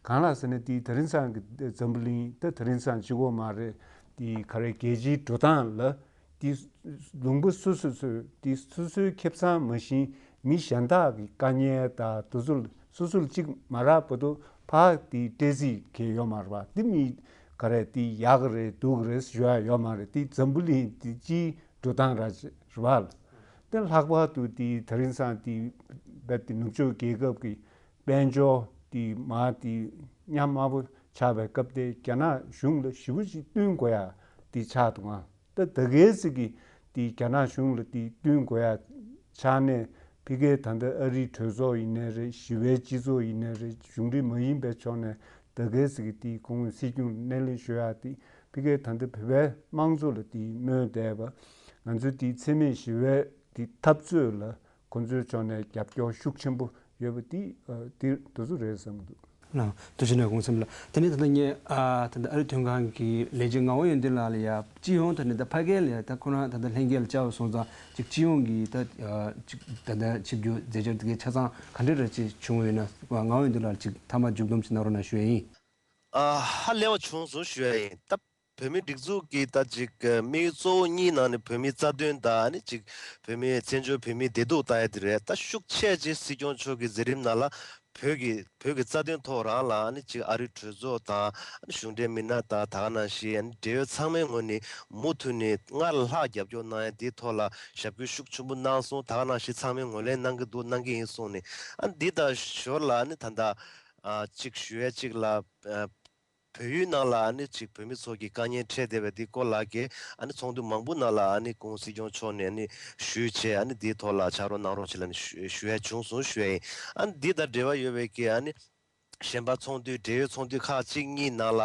གང་ལགས་ཟེར་ན་དེའི་དེ་རིང་སང་གི་འཛམ་བུ་གླིང་ད་དེ་རིང་སང་གཅིག་པོ་མ་རེད། དེའི་ག་རེ་རྒྱལ་སྤྱིའི་འགྲོ་སྟངས་ལ་དེ་ལུང་པ་སོ་སོ་སོའི་དེ་སོ་སོའི་ཁེ་བཟང་མ་ཤེས་མི་གཞན་དག་གི་དཀའ་ངལ་དང་དེ་ཚོ་སོ་སོ་ལ་གཅིག་མ་རག་བར་དུ་ཕར་དེ་སྤྲད་རྩིས་གང་ཡོད་མ་རེད་པ། དེ་མི་ག་རེ་དེ་ཡག་གི་རེད་སྡུག་གི་རེད་ཞུ་ཡ་ཡོད་མ་རེད། དེ་འཛམ་བུ་གླིང་དེ་སྤྱིའི་འགྲོ་སྟངས་ར་རེད་པ། དེ་ལྷག་པར་དུ་དེ་དེ་རིང་སང་དེ་བོད་དེ་ནུབ་ཕྱོགས་རྒྱལ་ཁབ་ཀྱི་དཔལ་འབྱོར་དེ་མར་དེ་ཉམས་དམའ་པོ་ཆགས་པའི་སྐབས་དེ་རྒྱ་ནག་གཞུང་ལ་ཞེ་པོ་ཅིག་བསྟུན་དགོས་ཡ་དེ་ཆགས་འདུག་ཨང་། ད་ད་གའི་ཟིག་གི་དེ་རྒྱ་ནག་གཞུང་ལ་དེ་བསྟུན་དགོས་ཡ་ཆགས་ནས་ཕ་གིའི་ད་ལྟ་ཨ་རིའི་གྲོས་ཚོགས་ཡིན་ནའི་རེད། ཞི་བའི་སྤྱི་ཚོགས་ཡིན་ནའི་རེད། གཞུང་འབྲེལ་མ་ཡིན་པའི་ཕྱོགས་ནས་ད་གའི་ཟིག་གི་དེ་ཁོང་སྲིད་སྐྱོང་སྣེ་ལེན་ཞུ་ཡ་དེ་ཕ་གིའི་ད་ལྟ་བོད་པའི་དམངས་གཙོ་ལ་དེ་སྨོན་བསྡད་པ། ང་ཚོའི་དེ་འཚེ་མེད་ཞི་བའི་དེ་འཐབ་རྩོད་ལ་ཁོང་ཚོའི་ཕྱོགས་ནས་རྒྱབ་སྐྱོར་ཤུགས་ཆེན་པོ་ཡོད་པ་དེ་ཨ་དེ་དེ་ཚོ་རེད་བསམ་གྱི་འདུག་ལགས། ཐུགས་རྗེ་གནང་། གོང་ས་མི་ལགས། དེ་ནས་ད་ལྟ་ངས་ཨ་ད་ལྟ་ཨ་རི་དོན་ཁང་གི་ལས་བྱེད་ངག་དབང་ཡོན་ཏན་ལགས་ལ་ཡ་སྤྱི་ཡོངས་ད་ནི་ད་ཕ་གི་ལ་ཡ་ད་ཁོ་རང་ད་ལྟ་ལྷན་རྒྱས་ལ་བཅར་བ་སོང་ཙང་ཅིག་སྤྱི་ཡོངས་ཀྱི་ད་ཨ་ཅིག་ད་ལྟ་ཆིབས་བསྒྱུར་མཛད་འཆར་དེ་གའི་ཆ་ཚང་ག་འདྲ་རེ་ཅིག་བྱུང་ཡོད་ན་ངག་དབང་ཡོན་ཏན་ལགས་ཅིག་མཐའ་མ་མཇུག་བསྡོམས་ཅིག་གནང་རོགས་གནང་ཞུ་ཡ་ཡིན། ཨ་ཧ་ལས་པ་བྱུང་སོང་ཞུ་ཡ་ཡིན། ད་བོད་མིའི་སྒྲིག་འཛུགས་ཀྱི་ད་ཅིག་དམིགས་ཡུལ་གཙོ་བོ་གཉིས་ནང་ནས་བོད་མིའི་རྩ་དོན་དང་ཨ་ནི་ཅིག་བོད་མིའི་བཙན་བྱོལ་བོད་མིའི་བདེ་སྡུག་ལྟ་ཡ་དེ་རེད། ད་ཤུགས་ཆེ་ཅིག་སྲིད་སྐྱོང་མཆོག་གི་མཛད་རིམ་ནང་ལ་བོད་ཀྱི་བོད་ཀྱི་རྩ་དོན་ཐོག་རང་ལ་ཨ་ནི་ཅིག་ཨ་རིའི་གྲོས་ཚོགས་དང་ཨ་ནི་གཞུང་འབྲེལ་མི་སྣ་དང་ད་ག་ནང་བཞིན་ཨ་ནི་འབྲེལ་ཡོད་ཚང་མའི་ངོས་ནས་མུ་མཐུད་ནས་སྔར་ལྷག་རྒྱབ་སྐྱོར་གནང་ཡ་དེའི་ཐོག་ལ་ཞབས་སྐྱོར་ཤུགས་ཆེན་པོ་གནང་སོང་། ད་ག་ནང་བཞིན་ཚང་མས་ངོས་ལེན་གནང་གི་འདུག་གནང་གི་ཡིན་གསུངས་ནས་ཨ་ནི་འདི་དང་ཞོར་ལ་ཨ་ནི་ད་ལྟ་ཨ་ཅིག་ཞུ་ཡ་ཅིག་ལ་ཨ། བོད་ཡུལ་ནང་ལ་ཨ་ནི་ཅིག་བོད་མི་ཚོ་གི་དཀའ་ངལ་འཕྲད་བསྡད་པའི་འདི་སྐོར་ལ་གི་ཨ་ནི་ཚོགས་འདུ་མང་པོ་ནང་ལ་ཨ་ནི་སྐུ་ངོ་སྲིད་སྐྱོང་མཆོག་ནས་ཨ་ནི་ཞུས་བྱས་ཨ་ནི་འདིའི་ཐོག་ལ་ཕྱག་རོགས་གནང་རོགས་བྱེད་ལ་ནི་ཞུ་ཞུ་ཡ་བྱུང་སོང་ཞུ་ཡ་ཡིན། ཨ་ནི་འདི་དང་འབྲེལ་བ་ཡོད་པའི་གི་ཨ་ནི་གཞན་པ་ཚོགས་འདུ་འབྲེལ་ཡོད་ཚོགས་འདུ་ཁག་གཅིག་གཉིས་ནང་ལ་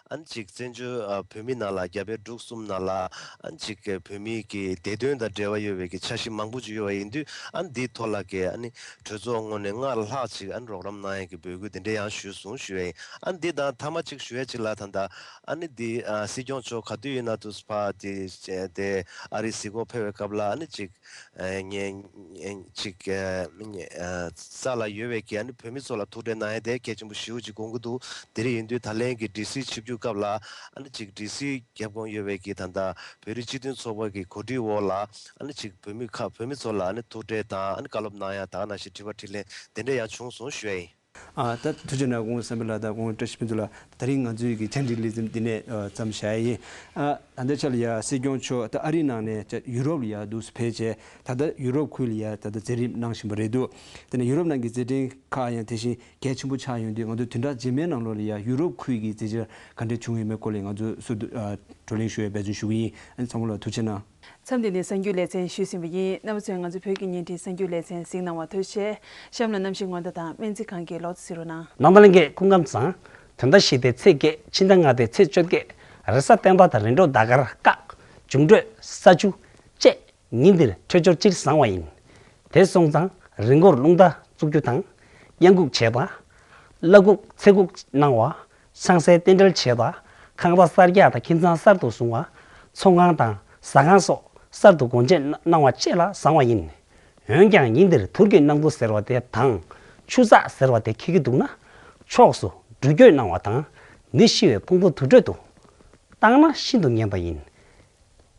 ཨ་ནི་ཅིག་བཙན་བྱོལ་ཨ་བོད་མི་ནང་ལ་རྒྱ་བལ་འབྲུག་གསུམ་ནང་ལ་ཨ་ནི་ཅིག་བོད་མི་གི་བདེ་དོན་དང་འབྲེལ་བ་ཡོད་པའི་གི་འཆར་གཞི་མང་པོ་ཅིག་ཡོད་པ་ཡིན་དུས་ཨ་ནི་འདིའི་ཐོག་ལ་གི་ཨ་ནི་གྲོས་ཚོགས་ངོས་ནས་སྔར་ལྷག་ཅིག་ཨ་ནི་རོགས་རམ་གནང་ཡས་ཀྱི་འབོད་སྐུལ་དེ་འདྲ་ཡང་ཞུས་སོང་ཞུ་ཡས་ཡིན། ཨ་ནི་འདི་དང་མཐའ་མ་ཅིག་ཞུ་ཡས་ཅིག་ལ་ད་ལྟ་ཨ་ནི་འདི་ཨ་སྲིད་སྐྱོང་མཆོག་ག་དུས་ཡིན་ན་དུས་ཕ་དེ་དེ་ཨ་རི་གཟིགས་སྐོར་ཕེབས་པའི་སྐབས་ལ་ཨ་ནི་ཅིག་ཨ་ངས་ཅིག་ཨ་ས་ལ་ཡོད་པའི་གི་ཨ་ནི་བོད་མི་ཚོ་ལ་ཐུག་འཕྲད་གནང་ཡས་དེ་གལ་ཆེན་པོ་ཞེ་པོ་ཅིག་དགོངས་ཀྱི་འདུག་དེ་རིང་ཡིན་དུས་ད་ལན་གྱི་ཌི་སི་ཆིབས་བསྒྱུར་སྐབས་ལ་ཨ་ནི་ཅིག་ཌི་སི་རྒྱབ་ཁོངས་ཡོད་པའི་གི་ད་ལྟ་བོད་རིགས་སྤྱི་མཐུན་ཚོགས་པ་གི་གོ་སྒྲིག་འོག་ལ་ཨ་ནི་ཅིག་བོད་མི་ཁག་བོད་མི་ཚོ་ལ་ཨ་ནི་ཐུག་འཕྲད་དང་ཨ་ནི་བཀའ་སློབ་གནང་ཡ་ད་ག་ནང་བཞིན་དྲི་བ་དྲིས་ལན་དེ་འདྲ་ཡང་བྱུང་སོང་ཞུ་ཡ་ཡིན། ཨ་ད་ཐུགས་རྗེ་གནང་སྐུ་ངོ་བསམ་འཕེལ་ལགས་དང་སྐུ་ངོ་བཀྲ་ཤིས་ཕུན་ཚོགས་ལགས། དེ་རིང་ང་ཚོའི་གི་བཅར་འདྲི་ལེ་ཚན་འདི་ནས་ཨ་མཚམས་བཞག་ཡ་ཡིན། ཨ་ད་ལྟའི་ཆ་ལ་ཡ་སྲིད་སྐྱོང་མཆོག་ད་ཨ་རིའི་ནང་ནས་ཡུ་རོབ་ལ་ཡ་འདུག་སེ་ཕེབས་བྱས་ད་ལྟ་ཡུ་རོབ་ཁུལ་ལ་ཡ་ད་ལྟ་མཛད་རིམ་གནང་བཞིན་པ་རེད་འདུག་དེ་ནས་ཡུ་རོབ་ནང་གི་མཛད་འཕྲིན་ཁག་ཡང་དེ་བཞིན་གལ་ཆེན་པོ་ཆགས་ཡོང་དུས་ང་ཚོ་བདུན་ཕྲག་རྗེས་མའི་ནང་ལོགས་ལ་ཡ་ཡུ་རོབ་ཁུལ་གྱི་མཛད་འཆར་ག་འདྲ་བྱུང་ཡོད་མེད་སྐོར་ལ་ང་ཚོ་སུ་དུ་ཨ་བགྲོ་གླེང་ཞུ་བའི་འབད་བརྩོན་ཞུ་གི་ཡིན། ཨ་ནི་ཚང་མ་ལ་ཐུགས་རྗེ་གནང་། མཚམས་འདི་ནས་གསར་འགྱུར་ལེ་ཚན་ཞུས་ཟིན་པ་ཡིན། རྣམ་པ་ཚོས་ང་ཚོ་བོད་ཀྱི་བརྙན་འཕྲིན་གསར་འགྱུར་ལེ་ཚན་གཟིགས་གནང་བར་ཐུགས་རྗེ་ཆེ། གཤམ་ལ་གནམ་གཤིས་སྔོན་བརྡ་དང་སྨན་རྩིས་ཁང་གི་ལོ་ཚོད་གཟིགས་རོགས་གནང་། ནང་པ་ལྷན་རྒྱས་སྐུ་ཁམས་བཟང་། དོན་ཟླ་བཞི་པའི་ཚེས་བརྒྱད་ཕྱི་ཟླ་ལྔ་པའི་ཚེས་བཅོ་བརྒྱད་རེས་གཟའ་སྤེན་པ་དང་རེས་འགྲོག་ཟླ་སྐར་སྐག་འབྱུང་འཕྲོད་ས་ཆུ་བཅས་ཉིན་འདིར་འཕྲོད་སྦྱོར་སྤྱིར་བཟང་བ་ཡིན། དེ་སོང་ཙང་རི་མགོར་རླུང་རྟ་བཙུགས་རྒྱུ་དང་། གཡང་འགུགས་བྱེད་པ། བླ་འགུགས་ཚེ་འགུགས་གནང་བ། ཆང་སའི་རྟེན་འབྲེལ་བྱེད་པ། ཁང་པ་གསར་རྒྱག་དང་ཁྱིམ་ཚང་གསར་དུ་བཟུང་བ། ཚོང་ཁང་དང་ཟ་ཁང་སོགས་གསར་དུ་སྒོ་འབྱེད་གནང་བ་བཅས་ལ་བཟང་བ་ཡིན། འོན་ཀྱང་ཉིན་འདིར་དུར་གྱི་གནམ་གྲུ་ཟེར་བ་དེ་དང་ཆུ་ཚགས་ཟེར་བ་དེ་འཁེལ་གྱི་འདུག་ན་ཕྱོགས་སུ་འགྲུལ་སྐྱོད་གནང་བ་དང་མི་ཤི་བའི་ཕུང་པོ་དུར་ཁྲོད་དུ་བཏང་ན་ཤིན་ཏུ་ངན་པ་ཡིན།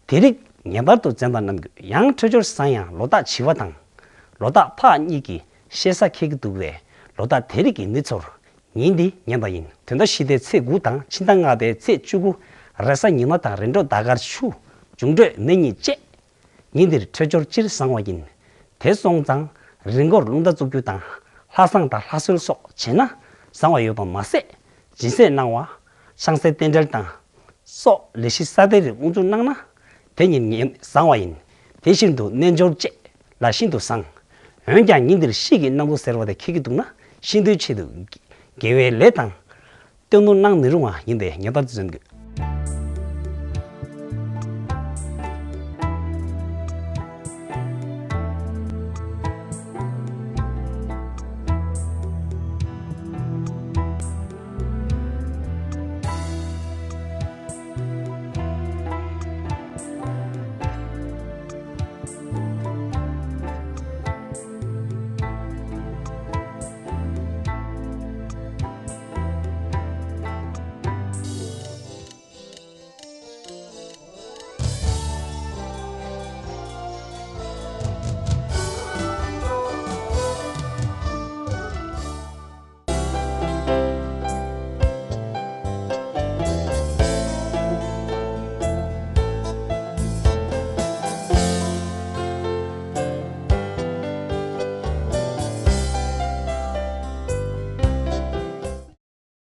དེ་རིགས་ངེས་པར་དུ་འཛེམ་པ་གནང་དགོས། ཡང་འཕྲོད་སྦྱོར་བཟང་ཡང་ལོ་རྟགས་བྱི་བ་དང་། ལོ་རྟགས་ཕག་གཉིས་ཀྱི་ཤེས་ས་འཁེལ་གྱི་འདུག་པས་ལོ་རྟགས་དེ་རིགས་ཀྱི་མི་ཚོར་ཉིན་འདི་ངན་པ་ཡིན། དོན་ཟླ་བཞི་པའི་ཚེས་དགུ་དང་ཕྱི་ཟླ་ལྔ་པའི་ཚེས་བཅུ་དགུ་རེས་གཟའ་ཉི་མ་དང་རེས་འགྲོགས་ཟླ་སྐར་ཆུ་འབྱུང་འཕྲོད་མེ་གཉིས་བཅས་ཉིན་འདིར་འཕྲོད་སྦྱོར་སྤྱིར་བཟང་བ་ཡིན། དེ་སོང་ཙང་རི་མགོར་རླུང་རྟ་བཙུགས་རྒྱུ་དང་ལྷ་བསང་དང་ལྷ་གསོལ་སོགས་བྱས་ན་བཟང་བ་ཡོད་པ་མ་ཟད་སྦྱིན་སྲེག་གནང་བ། ཆང་སའི་རྟེན་འབྲེལ་དང་། སོགས་ལས་གཞི་གསར་པའི་རིགས་དབུ་འཛུགས་གནང་ན་དེ་ཉིད་ངན་བཟང་བ་ཡིན། དེ་བཞིན་དུ་རྣལ་འབྱོར་བཅས་ལ་ཤིན་ཏུ་བཟང་། འོན་ཀྱང་ཉིན་འདིར་དཔྱིད་ཀྱི་གནམ་གྲུ་ཟེར་བ་དེ་འཁེལ་གྱི་འདུག་ན་ཤིན་ཏུའི་ཆེད་དུ་དགེ་བའི་ལས་དང་སྟོན་མོ་གནང་མི་རུང་བ་ཡིན་པས་ངེས་པར་དུ་འཛེམ་དགོས།